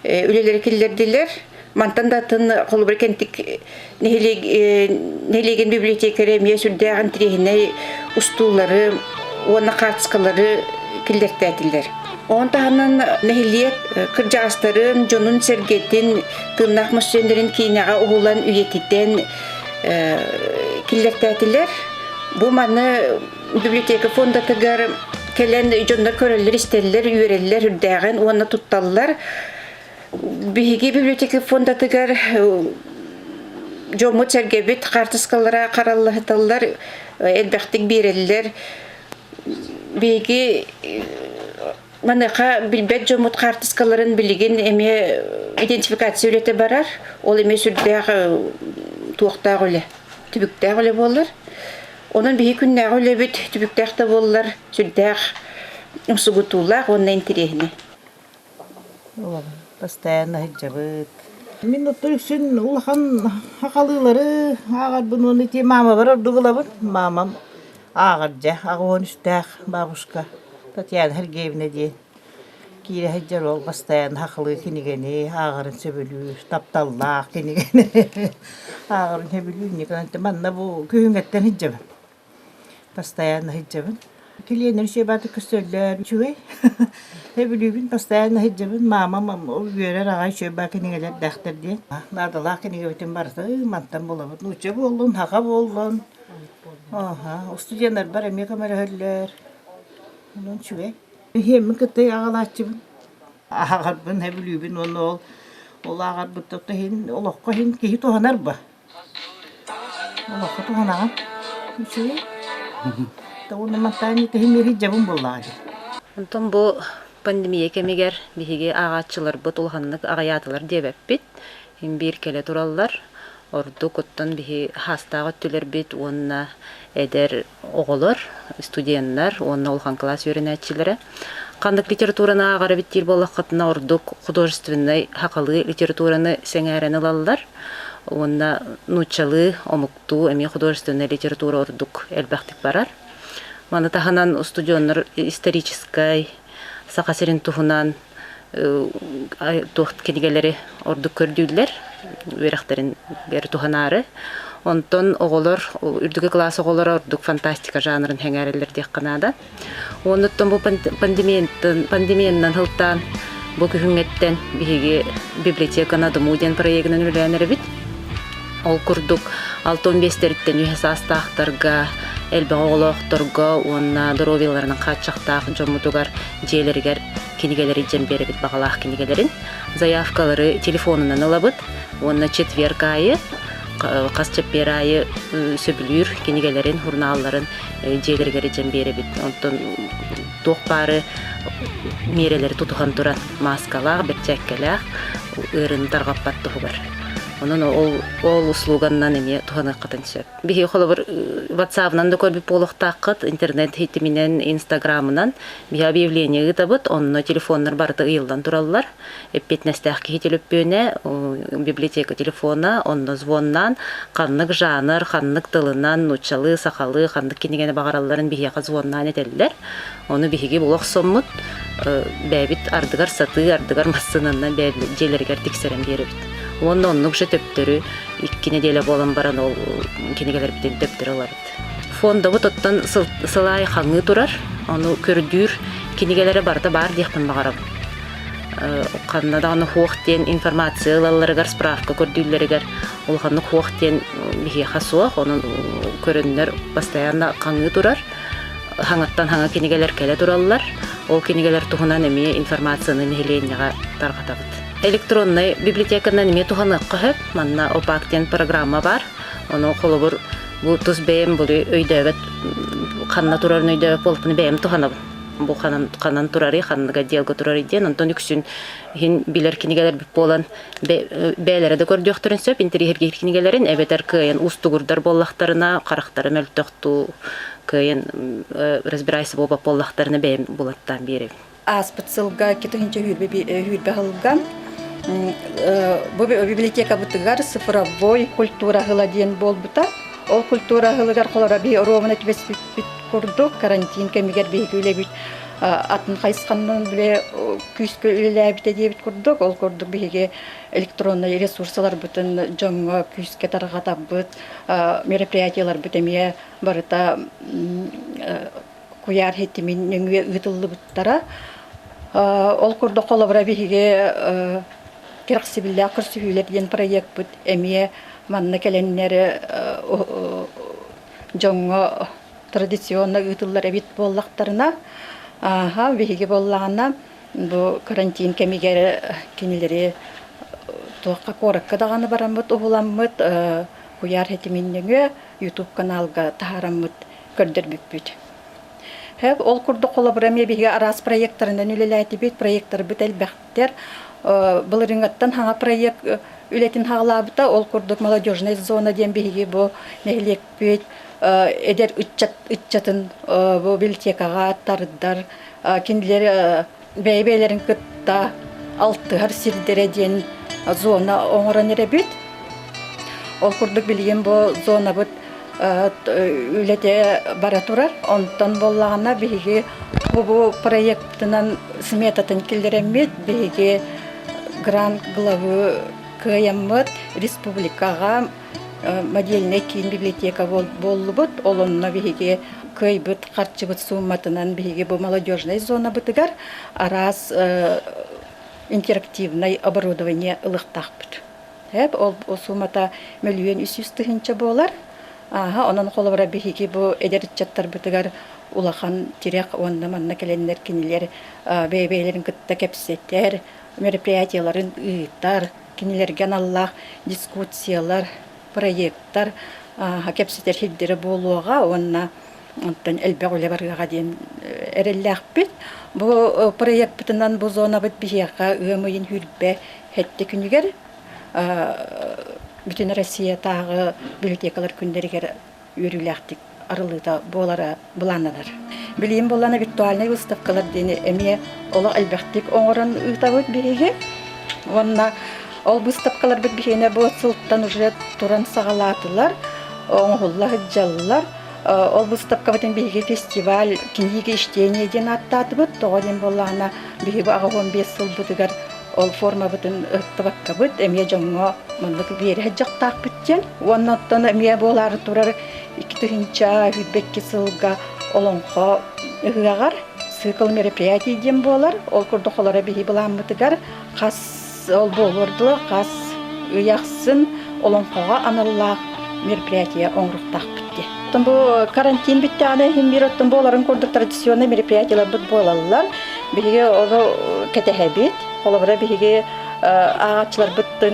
үлэлэри киллэрдилэр. Мантан да атын холобур Кэнтик нэһилиэгин библиотекара эмиэ сүрдээх интэриэһинэй устуулары уонна хаартыскалары киллэртээтилэр. Ону таһынан нэһилиэк кырдьаҕастарын, дьонун-сэргэтин, тыыннаах мөссүөннэрин киинэҕэ уһулан үйэтитэн киллэртээтилэр. Бу маны библиотека фондатыгар кэлэн дьоннор көрөллөр-истэллэр, үөрэллэр үрдээҕин уонна тутталлар. Биһиги библиотека фондатыгар дьоммут-сэргэбит хаартыскалара хараллаһыталлар, элбэхтик биэрэллэр. Биһиги маныаха билбэт дьоммут хаартыскаларын билигин эмиэ идентификация үлэтэ барар. Ол эмиэ сүрдээх туохтаах үлэ, түбүктээх үлэ буолар. Онон биһи күннээҕи үлэбит түбүктээх да буоллар, сүрдээх умсугутуулаах уонна интэриэһинэй. Постоянно сылдьабыт. Мин оттон үксүн улахан хахалыылары ааҕарбын уонна ити маамабар ордук ылабын. Маамам ааҕар дьэ, аҕыһын үстээх бабушка Татьяна Сергеевна диэн киирэ сылдьар ол постоянно хахалыы кинигэни ааҕарын сөбүлүүр, тапталлаах кинигэни ааҕарын сөбүлүүр. Манна бу күһүҥҥэттэн сылдьабын. Постоянно сылдьабын. Килиэннэр үчүгэй көстөллөр үчүгэй. Сөбүлүүбүн постоянно сылдьабын. Маамам үөрэр аҕай үчүгэй баа кинигэлэрдээхтэр диэн. Наадалаах кинигэбитин барыта мантан булабыт. Нуучча буоллун, саха буоллун. Аха, устудьуоннарбар эмиэ көмөлөһөллөр. Онон үчүгэй. Иһиэммин кытта аҕалааччыбын. Ааҕарбын, сөбүлүүбүн уонна ол ол ааҕарбыттан иһин олоххо иһин киһи туһанар ба. Олоххо туһанаҕын. Үчүгэй. Уонна мантан тэһимиэри дьабын буоллаҕа дии. Онтон бу пандемия кэмигэр биһиги ааҕааччыларбыт улаханнык аҕыйаатылар диэбэппит. Син биир кэлэ тураллар. Ордук оттон биһи хаастаах өттүлэрбит уонна эдэр оҕолор, студеннар уонна улахан кылаас үөрэнээччилэрэ. Ханнык литератураны ааҕар эбит диир буоллаххытына ордук художественнай сахалыы литератураны сэҥээрэн ылаллар. Уонна нууччалыы, омуктуу эмиэ художественнай литература ордук элбэхтик барар. Маны таһынан устудьуоннар историческай, Саха сирин туһунан туох кинигэлэри ордук көрдүүллэр үөрэхтэрин туһанаары. Онтон оҕолор, үрдүкү кылаас оҕолоро ордук фантастика жанрын сэҥээрэллэр диэххэ наада. Оннуттан бу пандемиянан сылтаан бу күһүҥҥэттэн биһиги библиотека на дому диэн проегынан үлэлээн эрэбит. Ол курдук 65-тэриттэн үһэ саастаахтарга, элбэх оҕолоохторго уонна доруобуйаларынан хааччахтаах дьоммутугар дьиэлэригэр кинигэлэри илдьэн биэрэбит баҕалаах кинигэлэрин. Заявкалары телефонунан ылабыт уонна четверг аайы хас чэппиэр аайы сөбүлүүр кинигэлэрин, журналларын дьиэлэригэр илдьэн биэрэбит. Онтон туох баары миэрэлэри тутуһан туран мааскалаах, бэрчээккэлээх ыарыыны тарҕаппат туһугар. Онон ол ол услуганнан эмиэ туһаныаххытын сөп. Биһиги холобур WhatsApp-нан да көрбүт буолуохтааххыт, интернет ситиминэн, Инстаграмынан биһи объявление ыытабыт, онно телефоннар барыта ыйыллан тураллар. Эппиэтинэстээх киһи төлөппүөнэ, библиотека телефона, онно звоннаан ханнык жанр, ханнык тылынан, нууччалыы, сахалыы ханнык кинигэни баҕаралларын биһиэхэ звоннаан этэллэр. Ону биһиги була охсоммут, бэйэбит ардыгар сатыы, ардыгар массыынанан дьиэлэригэр тиксэрэн биэрэбит. Уонна оннук же төптөрү икки нэдиэлэ буолан баран ол кинигэлэрбитин төптөрү ылабыт. Фондабыт оттон сыл аайы хаҥыы турар, ону көрдүүр кинигэлэрэ барыта баар диэхпин баҕарабын. Ханна даҕаны хуох диэн информация ылалларыгар, справка көрдүүллэригэр улаханнык хуох диэн биһиэхэ суох, онон көрөннөр постоянно хаҥыы турар. Хаҥаттан хаҥа кинигэлэр кэлэ тураллар. Ол кинигэлэр туһунан эмиэ информацияны нэһилиэнньэҕэ тарҕатабыт. Электроннай библиотеканан эмиэ туһаныахха сөп. Манна ОПАК диэн программа баар. Ону холобур бу тус бэйэм бу өйдөөбөт ханна турарын өйдөөбөт буолпуну бэйэм туһанабын. Бу ханан, ханан турарый, ханнык отделга турарый диэн. Онтон үксүн иһин билэр кинигэлэрбит буолан бэйэлэрэ да көрдүөхтэрин сөп интэриэһиргиир кинигэлэрин эбэтэр кыайан уустугурдар буоллахтарына харахтара мөлтөх дуу кыайан разбирайся буолбат буоллахтарына бэйэм булаттаан биэрэбин. Ааспыт сылга 2021 сылга бу библиотекабытыгар цифровой культура ыла диэн буолбута. Ол культура ыһылыгар холоро биһи оруобуна түбэспиппит курдук карантин кэмигэр биһиги үлэбит атын хайысханан биле күүскэ үлэлээбитэ диэбит курдук ол курдук биһиги электроннай ресурсаларбытын дьоҥҥо күүскэ тарҕатабыт мероприятиеларбыт эмиэ барыта куйаар ситимин нөҥүө ыытыллыбыттара. Ол курдук холобура биһиги кэрэхсэбиллээх көрсүһүүлэр диэн проекпыт эмиэ манна кэлэннэр дьоҥҥо традиционно ыытыллар эбит буоллахтарына, ааһа биһиги буоллаҕына бу карантин кэмигэр кинилэри туохха куоракка даҕаны бараммыт уһуламмыт куйаар ситимин нөҥүө YouTube каналга таһаараммыт көрдөрбүппүт. Ол курдук холобура эмиэ биһиги араас проектарынан үлэлээтибит, проектарбыт элбэхтэр. Былырыыҥҥаттан хаҥа проект үлэтин хаҕалаабыта, ол курдук молодежная зона диэн биһиги бу нэһилиэкпит эдэр ыччат ыччатын бу библиотекаҕа тардар, кинилэр бэйэ-бэйэлэрин кытта алтыһар сирдэрэ диэн зона оҥорон эрэбит. Ол курдук билигин бу зонабыт үлэтэ бара турар. Онтон буоллаҕына биһиги бу проектынан сметатын киллэрэммит, биһиги грант главы кыайаммыт республикаҕа модельнай киин библиотека буоллубут. Ол онно биһиги кыайбыт харчыбыт суумматынан биһиги бу молодежнай зонабытыгар араас интерактивнай оборудование ылыахтаахпыт. Ол суумата 1 300 000 буолар. Ааһа, онон холобура биһиги бу эдэр ыччаттарбытыгар улахан тирэх уонна манна кэлэннэр кинилэр бэйэ-бэйэлэрин кытта кэпсэтэр, мероприятиеларын ыытар, кинилэргэ аналлаах дискуссиялар, проекттар кэпсэтэр сирдэрэ буолуоҕа уонна онтон элбэх үлэ барыаҕа диэн эрэллээхпит. Бу проекпытынан бу зонабыт биһиэхэ ыам ыйын хүрбэ сэттэ күнүгэр бүтүн Россиятааҕы библиотекалар күннэригэр үөрүүлээхтик арыллыыта буолара былааннанар. Билигин буоллаҕына виртуальнай выставкалар диэни эмиэ олох элбэхтик оҥорон ыытабыт биһиги. Уонна ол выставкаларбыт биһиэнэ бу сылтан уже туран саҕалаатылар, оҥоһулла сылдьаллар. Ол выставкабытын биһиги фестиваль книги чтения диэн ааттаатыбыт. Тоҕо диэн буоллаҕына биһиги 85 сылбытыгар ол формабытын ыһыктыбаккабыт эмиэ дьоҥҥо маннык биэрэ сылдьахтаахпыт диэн. Уонна оттон эмиэ буолаары турар 2022 сылга Олоҥхо ыһыаҕар цикл мероприятий диэн буолар. Ол курдук олоро биһи былааммытыгар хас ол буолуор дылы хас ый ахсын олоҥхоҕо аналлаах мероприятие оҥоруохтаахпыт диэн. Оттон бу карантин бүттэҕинэ иһин биир оттон буоларын курдук традиционнай мероприятиеларбыт буолаллар. Биһиги ону кэтэһэбит. Холобура биһиги ааҕааччыларбыттан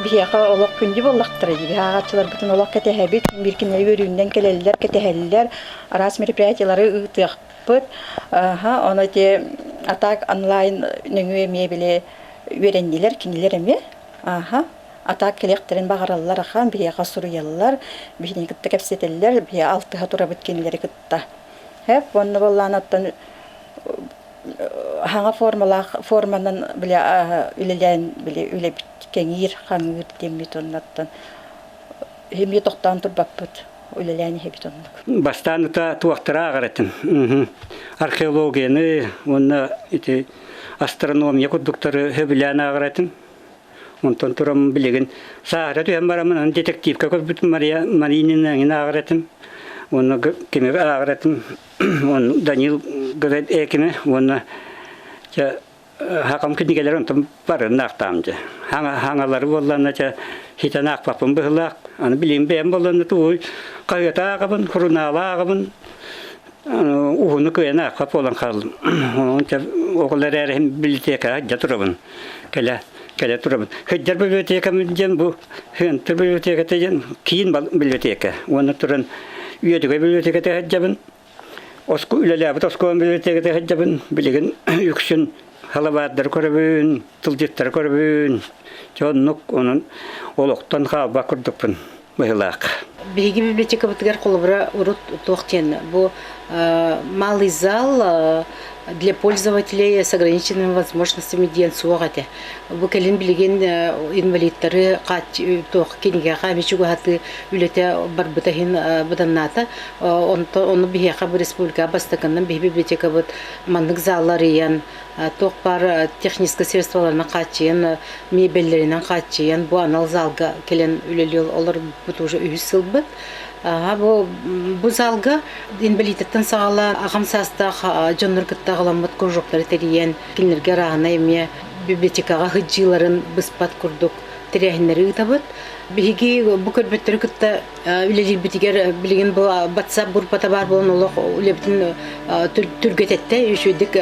биһиэхэ олох күндү буоллахтара дии. Биһи ааҕааччыларбытын олох кэтэһэбит. Биир кинилэр үөрүүнэн кэлэллэр, кэтэһэллэр. Араас мероприятиелары ыытыахпыт. Аха, ону ити атак онлайн нөҥүө эмиэ били үөрэннилэр, кинилэр эмиэ. Аха. Атак кэлиэхтэрин баҕараллар ахан, биһиэхэ суруйаллар, биһигини кытта кэпсэтэллэр, биһи алтыһа турабыт кинилэри кытта. Хэп, уонна буоллаан оттон хаҥа формалаах форманан били үлэлээн били үлэбит кэҥиир хаҥыыр диэммит оннуттан эмиэ тохтоон турбаппыт үлэлээн иһэбит оннук. Бастаан ыта туохтара ааҕар этим. Археологияны уонна ити астрономия курдуктары сөбүлээн ааҕар этим. Онтон туран билигин сааһыра түһэн бараммын детективка көрбүтүм Мария Маринина эҥин ааҕар этим. Уонна кими ааҕар этим Данил говорит экими уонна чэ хакам кинигэлэр онтон барын аахтаам дьэ. Хаҥалары буолланна чэ хитэн аахпаппын быһылаах. Аны билим бэйэм буолланна тугуй хаһыата ааҕабын, сурунаалы ааҕабын уһуну кыайан аахпат буолан хааллым. Онон чэ оҕолор эрээри библиотекаҕа дьэ турабын. Кэлэ кэлэ турабын. Хыдьар библиотекам диэн бу Хыантыр библиотеката диэн киин библиотека. Уонна туран Үөдүгэй библиотеката сылдьабын. Оску үлэлээбит оскуолам библиотеката сылдьабын. Билигин үксүн халабаардары көрөбүн, тылдьыттары көрөбүн. Дьэ оннук онон олохтон хаалбат курдукпун быһыылаах. Биһиги библиотекабытыгар холобура урут туох диэн бу малый зал для пользователей с ограниченными возможностями диэн суох этэ. Бу кэлин билигин инвалидтары туох кинигэҕэ эмиэ чугаһатыы үлэтэ барбыта иһин быданнаата. Онто ону биһиэхэ бу республикаҕа бастакыннан биһи библиотекабыт маннык заллар ыйан туох баар техническэй средстволарынан хааччыйан, мебеллэринэн хааччыйан бу анал залга кэлэн үлэлии олорбут уже үһүс сылбыт. Бу, бу залга инвалидтан саҕалаан аҕам саастаах дьоннор кытта аҕаламмыт кружоктары тэрийэн, кинилэргэ арааһынай эмиэ библиотекаҕа сылдьыыларын быспат курдук тэрээһиннэри ыытабыт. Биһиги бу көрбөттөрү кытта үлэлиирбитигэр билигин бу WhatsApp группата баар буолан олох үлэбитин түргэтэттэ, үчүгэйдик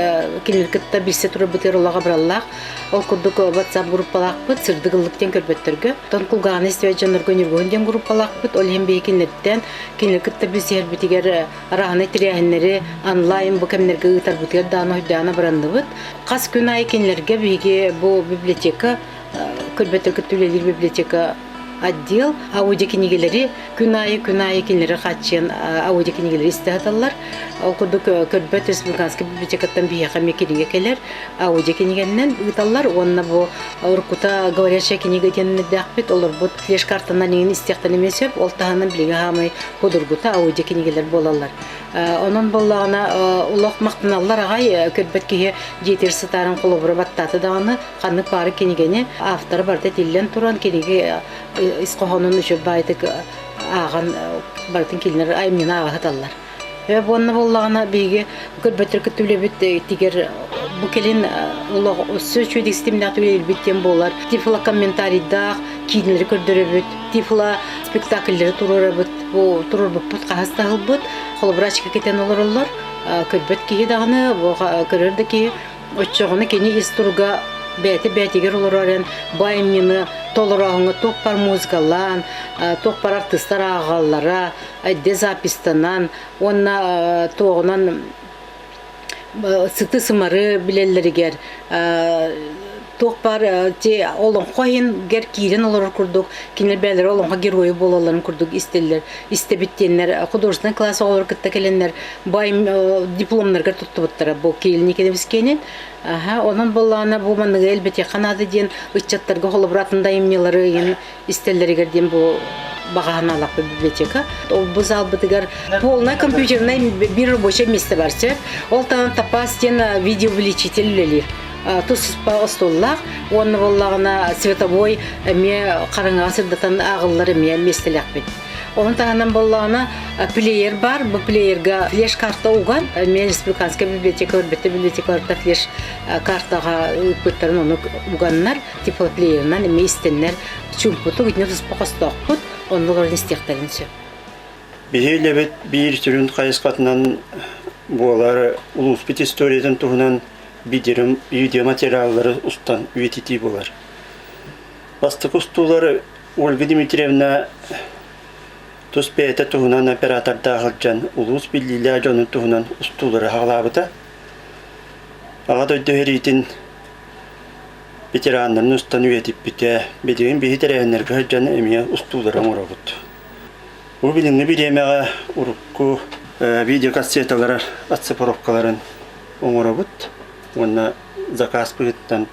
кинилэр кытта билсэ турарбытыгар олох абыраллаах. Ол курдук WhatsApp группалаахпыт, сырдык ыллык диэн көрбөттөргө. Оттон кулгааҕын истибэт дьоннорго Ньургуһун диэн группалаахпыт. Ол иһин биһиги кинилэртэн кинилэр кытта билсиһэрбитигэр арааһынай тэрээһиннэри онлайн бу кэмнэргэ ыытарбытыгар даҕаны өйдөөн абыранныбыт. Хас күн аайы кинилэргэ биһиги бу библиотека көрбөттөр кытта үлэлиир библиотека отдел аудиокинигэлэри күн аайы күн аайы кинилэри хааччыйан аудиокинигэлэри истэ саталлар. Ол курдук көрбөт республиканскай библиотекаттан биһиэхэ эмиэ кинигэ кэлэр аудиокинигэннэн ыыталлар уонна бу уруккута говорящая книга диэннэрдээхпит олорбут флеш-картанан иҥин истиэхтэн эмиэ сөп. Ол таһынан билиҥҥи хаамай худургута аудиокинигэлэр буолаллар. Онон буоллаҕына олох махтаналлар аҕай көрбөт киһи дьиэтигэр сытаарын холобура баттаата даҕаны ханнык баары кинигэни авторы барыта тиллэн туран кинигэ ис хоһоонун үчүгэй баайдык ааҕан барытын кинилэр айымньыны ааҕа сыталлар. Уонна буоллаҕына биһиги көрбөттөр кытта үлэбит тигэр бу кэлин олох өссө үчүгэй системнээх үлэлиирбит диэн буолар. Тифлокомментарийдаах киинэлэри көрдөрөбүт, тифло спектакльлэри туруорабыт. Бу туруорбуппут хаһыс да ыһылбыт. Холобура ачка кэтэн олороллор. Көрбөт киһи даҕаны, көрөр да киһи Оччоҕуна кини ис туруга бэйэтэ бэйэтигэр олорор эрэн бу айымньыны толорооһуҥҥа туох баар музыкалаан, туох баар артыыстар ааҕаллара, эрдэ запистанан уонна туоҕунан сыты-сымары билэллэригэр туох баар ти олоҥхо иһингэр киирэн олорор курдук кинилэр бэйэлэрэ олоҥхо геройа буолалларын курдук истэллэр истэбит диэннэр художественный класс оҕолор кытта кэлэннэр бу дипломнарыгар туттубуттара бу Кирилл Николаевич Аха, онон буоллаҕына бу манныгы элбэтиэххэ наада диэн ыччаттарга холобур атын да айымньылары ыйын истэллэригэр диэн бу баҕаһынаалаахпыт библиотека. Ол бу залбытыгар полная компьютерная биир рабочее место бар сөп. Ол таһынан тапас диэн видеоувеличитель үлэлиир. Тус-туспа остуоллаах уонна буоллаҕына световой эмиэ хараҥаҕа сырдатан ааҕыллар эмиэ миэстэлээхпит. Onun таһынан буоллаҕына плеер бар. Бу плеерга флеш-карта уган эмиэ республиканскай библиотека көрбөттө библиотекаларда флеш-картаҕа ыыппыттарын ону уганнар тифлоплеерынан эмиэ истэннэр чуумпутук итиннэ туспа хостоохпут онно олорон истиэхтэрин сөп. Биһи үлэбит биир сүрүн хайысхатынан. буолар улууспут историятын туһунан видеоматериаллары устан үйэтитии буолар. Бастакы устуулары Ольга Дмитриевна тус бэйэтэ туһунан оператордаах сылдьан улуус биллиилээх дьонун туһунан устуулары хаалаабыта. Аҕа дойду сэриитин ветераннарын устан үйэтиппитэ. Билигин биһи тэрээһиннэргэ сылдьан эмиэ устуулары оҥоробут. Бу билиҥҥи бириэмэҕэ урукку видеокассеталары оцифровкаларын оҥоробут уонна заказ быһыытынан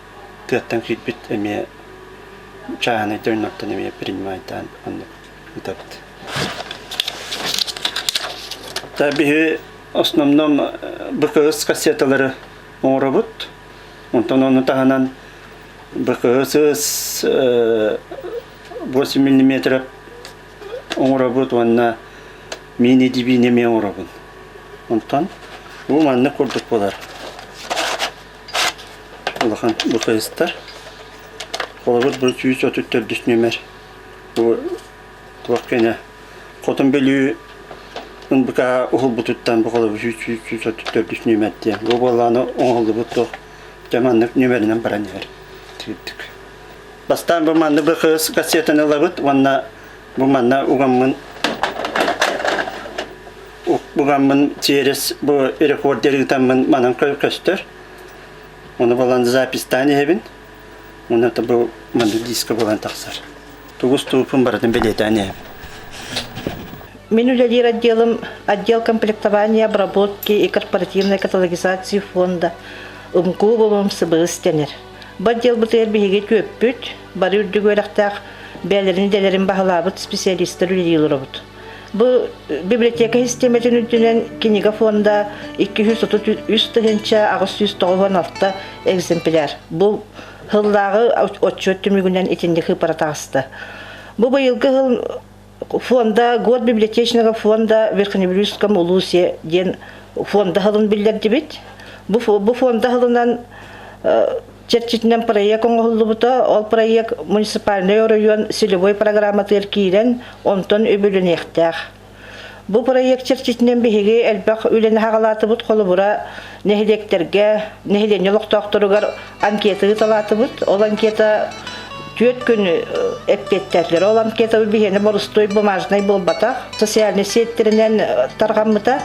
тыаттан киирбит эмиэ чааһынай дьоннортон эмиэ принимайтаан оннук ыытабыт. Та биһи основном БКС кассеталары оҥоробут. Онтон ону таһынан БКС 8 миллиметр оҥоробут уонна мини-дибиини эмиэ оҥоробун. Онтон бу маннык курдук буолар. Улахан БКС-тар. Холобур бу 134 нүөмэр. Бу туох кэнэ Хотун Бүлүү НБК уһулбутуттан бу холобур 134 нүөмэр диэн. Бу буоллаҕына оҥоһуллубут туох дьэ маннык нүөмэринэн баран иһэр. Тиирдик. Бастаан бу манны БХС кассетаны ылабыт уонна бу манна угаммын угаммын через бу рекордер ыытаммын манан көстөр. Ону балан записьтаан иһэбин. Уонна бу маннык диска буолан тахсар. Тугус туупун барытын бэлиэтээн иһэбин. Мин үлэлиир отделым отдел комплектования, обработки и корпоративной каталогизации фонда УМКУ булум сыбыыс дэнэр. Бу отделбытыгар биһиги түөппүт, бары үрдүк үөрэхтээх бэйэлэрин идэлэрин баһылаабыт специалистар үлэлии олоробут. Бу библиотека систиэмэтин үрдүнэн кинигэ фонда 233 896 экземпляр. Бу сыллааҕы отчуот түмүгүнэн итинник ыыпара таҕыста. Бу быйылгы сыл фонда год библиотечного фонда Верхневилюйском улусе диэн фонда сылын биллэрдибит. Бу, бу фонда сылынан чэрчитинэн проект оҥоһуллубута. Ол проект муниципальнай оройуон целевой программатыгар киирэн, онтон үбүлэниэхтээх. Бу проект чэрчитинэн биһиги элбэх үлэни хаҕалаатыбыт. Холобура, нэһилиэктэргэ, нэһилиэнньэ олохтоохторугар анкета ыыталаатыбыт. Ол анкета түөрт күн эппиэттээтилэр. Ол анкета биһиэнэ борустуой бумажнай буолбатах, социальнай сиэттэринэн тарҕаммыта.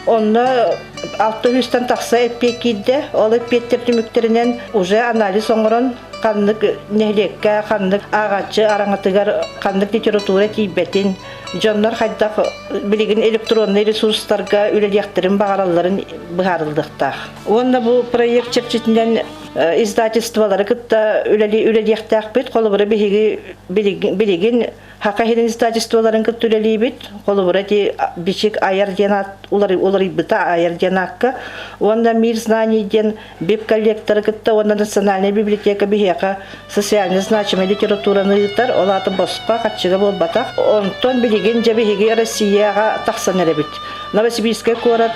Онно 600-тан тахса эппиэт киирдэ. Ол эппиэттэр түмүктэринэн уже анализ оҥорон ханнык нэһилиэккэ, ханнык ааҕааччы араҥатыгар ханнык литература тиийбэтин, дьоннор хайдах билигин электроннай ресурстарга үлэлиэхтэрин баҕаралларын быһаарыллыахтаах. Уонна бу проект чэрчитинэн издательстволары кытта үлэлиэхтээхпит. Холобура биһиги билигин Хака иһин издательстволарын кытта үлэлиибит. Холобура ити Бичик Айар диэн аат уларыйбыта Айар диэн аакка. Уонна Мир знаний диэн БИП коллекторы кытта уонна Национальная библиотека биһиэхэ социально значимай литератураны ыытар. Ол аата босхо харчыга буолбатах. Онтон билигин дьэ биһиги Россияҕа тахсан эрэбит. Новосибирскай куорат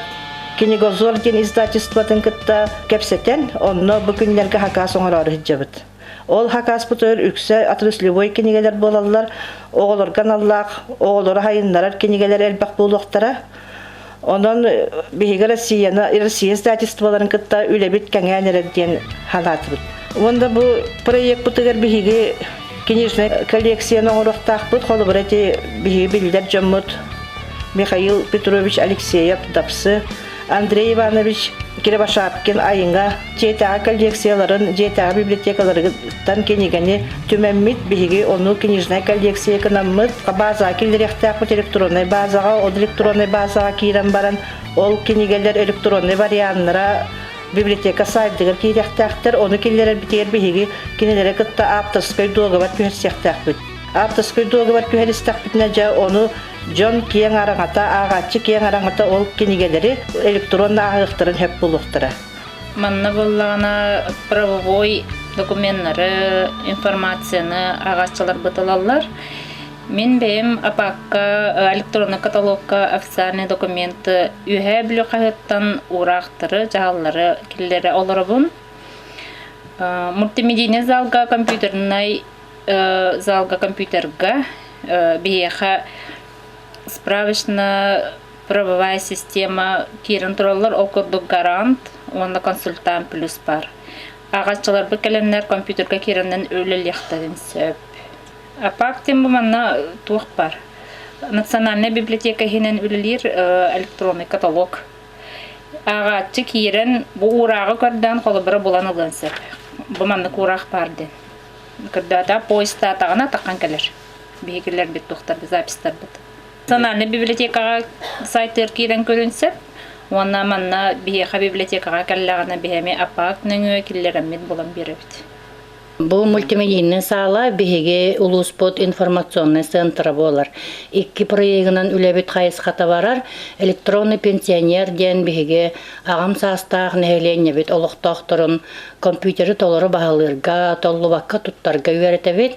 Книгозор диэн издательствотын кытта кэпсэтэн, онно бу күннэргэ хакаас оҥороору сылдьабыт. Ол хакааспытыгар үксэ отраслевой кинигэлэр буолаллар, оҕолорго аналлаах, оҕолору хайыннарар кинигэлэр элбэх буолуохтара. Онон биһиги Россияны, Россия издательстволарын кытта үлэбит кэҥээн эрэр диэн санаатыбыт. Уонна бу проекпытыгар биһиги книжнай коллекцияны оҥоруохтаахпыт. Холобура ити биһиги биллэр дьоммут Михаил Петрович Алексеев Дапсы, Андрей Иванович Кривошапкин Айыҥа дьиэтээҕи коллекцияларын, дьиэтээҕи библиотекаларыттан кинигэни түмэммит, биһиги ону книжнай коллекция гынаммыт, базаҕа киллэриэхтээхпит электроннай базаҕа, ол электроннай базаҕа киирэн баран, ол кинигэлэр электроннай варианнара библиотека сайтыгар киириэхтээхтэр, ону киллэрэрбитигэр биһиги кинилэри кытта ааптарскай дуогабар түһэрсиэхтээхпит. Ааптарскай дуогабар түһэристэхпитинэ, дьэ, ону Дьон киэҥ араҥата, ааҕааччы киэҥ араҥата ол кинигэлэри электронно ааҕыахтарын сөп буолуохтара. Манна буоллаҕына правовой докуменнары, информацияны ааҕааччыларбыт ылаллар. Мин бэйэм АПАКка электронный каталогка официальный документы Үөһээ Бүлүү хаһыаттан уураахтары, дьаһаллары киллэрэ олоробун. Мультимедийный залга компьютернай залга компьютерга биһиэхэ справочно. правовая система киирэн тураллар, ол курдук гарант уонна консультант плюс бар. Ааҕааччыларбыт кэлэннэр компьютерга киирэннэн үлэлиэхтэрин сөп. Апак диэн бу манна туох бар? Национальная библиотека иһинэн үлэлиир электронный каталог. Ааҕааччы киирэн бу уурааҕы көрдөөн холобура булан ылыан сөп. Бу маннык уураах баар диэн. Көрдөөтө поезтаатаҕына таххан кэлэр. Биһигилэрбит туохтарбыт записьтарбыт. Национальнай библиотекаҕа сайтыгар киирэн көрүн сөп. Уонна манна биһиэхэ библиотекаҕа кэллэҕинэ биһиэми аппаак нөҥүө киллэрэммит булан биэрэбит. Бу мультимедийнай саала биһиги улууспут информационнай центра буолар. Икки проегынан үлэбит хайысхата барар. Электронный пенсионер диэн биһиги аҕам саастаах нэһилиэнньэбит олохтоохторун компьютеры толору баһылыырга, толлубакка туттарга үөрэтэбит.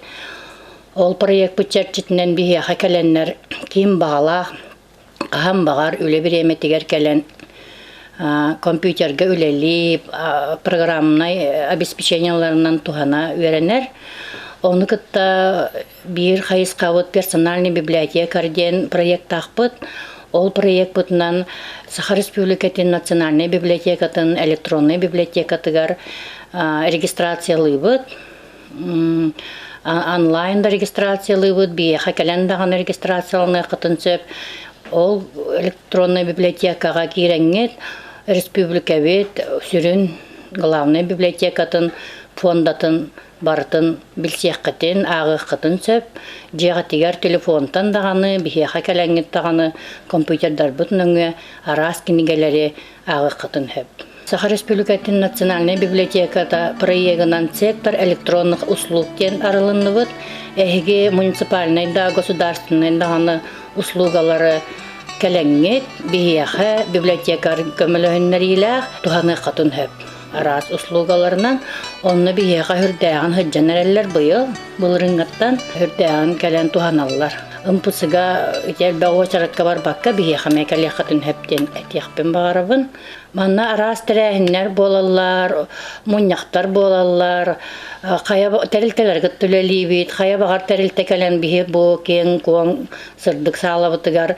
Ол проекпыт чэрчитинэн биһиэхэ кэлэннэр ким баҕалаах, хаһан баҕар үлэ бириэмэтигэр кэлэн компьютерга үлэлии, программнай обеспечениеларынан туһана үөрэнэр. Ону кытта биир хайысхабыт персональный библиотекарь диэн проектаахпыт. Ол проекпытынан Саха Республикатын национальнай библиотекатын электроннай библиотекатыгар регистрациялыыбыт. Онлайн да регистрациялыыбыт, биһиэхэ кэлэн даҕаны регистрацияланыаххытын сөп. Ол электроннай библиотекаҕа киирэҥҥит республикабыт сүрүн главнай библиотекатын фондатын барытын билсиэххитин, ааҕыаххытын сөп. Дьиэҕитигэр телефонтан даҕаны, биһиэхэ кэлэҥҥит даҕаны компьютердарбыт нөҥүө араас кинигэлэри ааҕыаххытын сөп. Саха Республикатын национальнай библиотеката проегынан сектор электронных услуг диэн арылынныбыт. Эһиги муниципальнай да, государственнай даҕаны услугалары кэлэҥҥит биһиэхэ библиотекарь көмөлөһүннэриилээх туһаныаххытын сөп. Араас услугаларынан онно биһиэхэ үрдээҕин сылдьан эрэллэр быйыл былырыыҥҥыттан үрдээҕин кэлэн туһаналлар. МПЦ-га ити элбэх уочаратка барбакка биһиэхэ эмиэ кэлиэххитин сөп диэн этиэхпин баҕарабын. Манна араас тэрээһиннэр буолаллар, мунньахтар буолаллар, хайа тэрилтэлэр кытта үлэлиибит, хайа баҕар тэрилтэ кэлэн биһи бу киэҥ-куоҥ сырдык саалабытыгар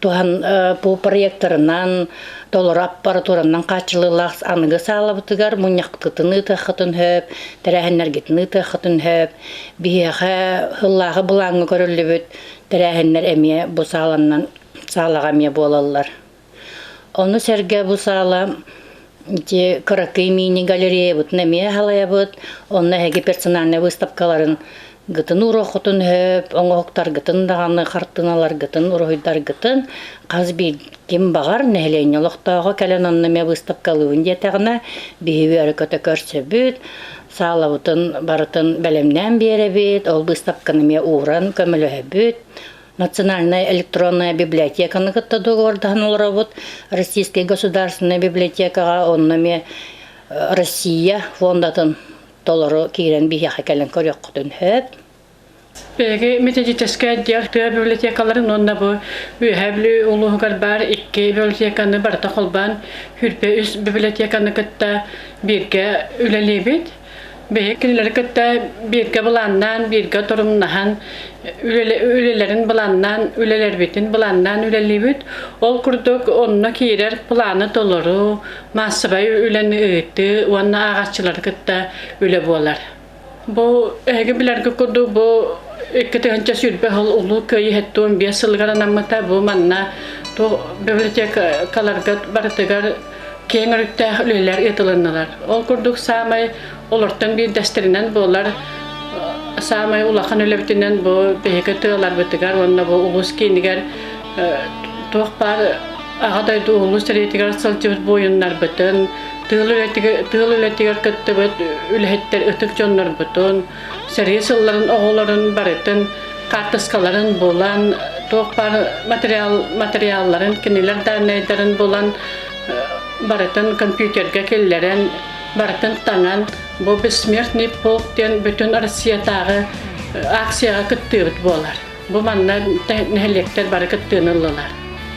туһан бу проекторынан толору аппаратуранан хааччылыылаах аныгы саалабытыгар мунньахпытын ыытыаххытын сөп, тэрээһиннэргитин ыытыаххытын сөп. Биһиэхэ сыллааҕы былааҥҥа көрүллүбүт тэрээһиннэр эмиэ бу сааланнан саалаҕа эмиэ буолаллар. Ону сэргэ бу саала ити кыракый мини-галереябытын эмиэ халайабыт. Онно эһиги персональнай выставкаларын гытын уруоххутун сөп, оҥоһуктаргытын даҕаны, хартыыналаргытын, уруһуйдаргытын хас биир ким баҕар нэһилиэнньэ олохтооҕо кэлэн онно эмиэ выставкалыыбын диэтэҕинэ, биһиги үөрэ-көтө көрсөбүт, саалабытын барытын бэлэмнээн биэрэбит, ол выставканы эмиэ ууран көмөлөһөбүт. Национальная электронная библиотеканы кытта договордаһан олоробут. Российскай государственная библиотекаҕа онно эмиэ Россия фондатын толору киирэн биһиэхэ кэлэн көрүөххүтүн сөп. Биһиги методическай отдел тыа библиотекаларын уонна бу Үөһээ Бүлүү улууһугар баар икки библиотеканы барыта холбоон Хүрпэ үс библиотеканы кытта бииргэ үлэлиибит. Биһиги кинилэри кытта бииргэ былааннаан, бииргэ торумнаһан, үлэлэрин былааннаан, үлэлэрбитин былааннаан үлэлиибит. Ол курдук онно киирэр планы толоруу, маассабай үлэни ыытыы уонна ааҕааччылары кытта үлэ буолар. Бу эһиги билэргэ курдук бу 2020 сыл Улуу Кыайыы 75 сылыгар анаммыта. Бу манна библиотекаларга барытыгар киэҥ өрүттээх үлэлэр ыытылыннылар. Ол курдук саамай олортон биирдэстэринэн буолар саамай улахан үлэбитинэн бу биһиги тыаларбытыгар уонна бу улуус киинигэр туох баар Аҕа дойду улуу сэриитигэр сылдьыбыт буойуннарбытын, тыыл үлэтигэр кыттыбыт үлэһиттэр ытык дьоннорбутун, сэрии сылларын оҕолорун барытын хаартыскаларын булан, туох баар материал, материалларын, кинилэр дааннайдарын булан барытын компьютерга киллэрэн, барытын таҥан, бу «Бессмертный полк» диэн бүтүн Россиятааҕы акцияҕа кыттыыбыт буолар. Бу манна нэһилиэктэр бары кыттыыны ыллылар.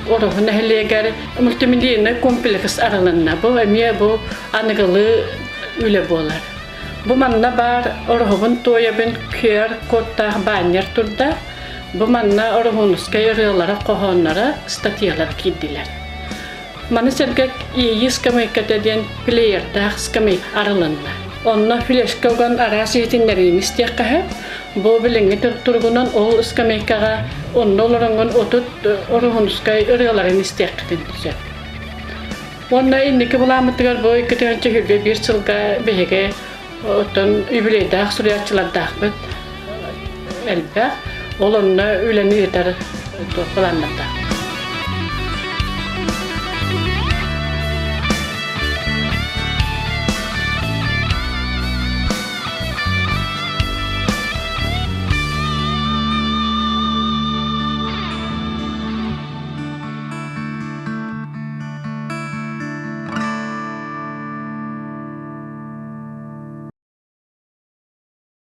Ороһу нэһилиэгэр мультимедийнай комплекс арылынна. Бу эмиэ бу аныгылыы үлэ буолар. Бу манна баар Ороһубун туойабын QR кодтаах баннер турда. Бу манна Ороһуунускай ырыалара, хоһоонноро, статьялар киирдилэр. Маны сэргэ Иэйии скамейката диэн плеердаах скамейка арылынна. Онно флешка уган араас иһитиннэриини истиэххэ сөп. Бу билиҥҥи туругунан ол скамейкаҕа онно олороҥҥун 30 Ороһуунускай ырыаларын истиэххитин сөп. Уонна инники былааммытыгар бу 2021 сылга биһиги оттон юбилейдаах суруйааччылардаахпыт элбэх. Ол онно үлэни ыытар былааннардаахпыт.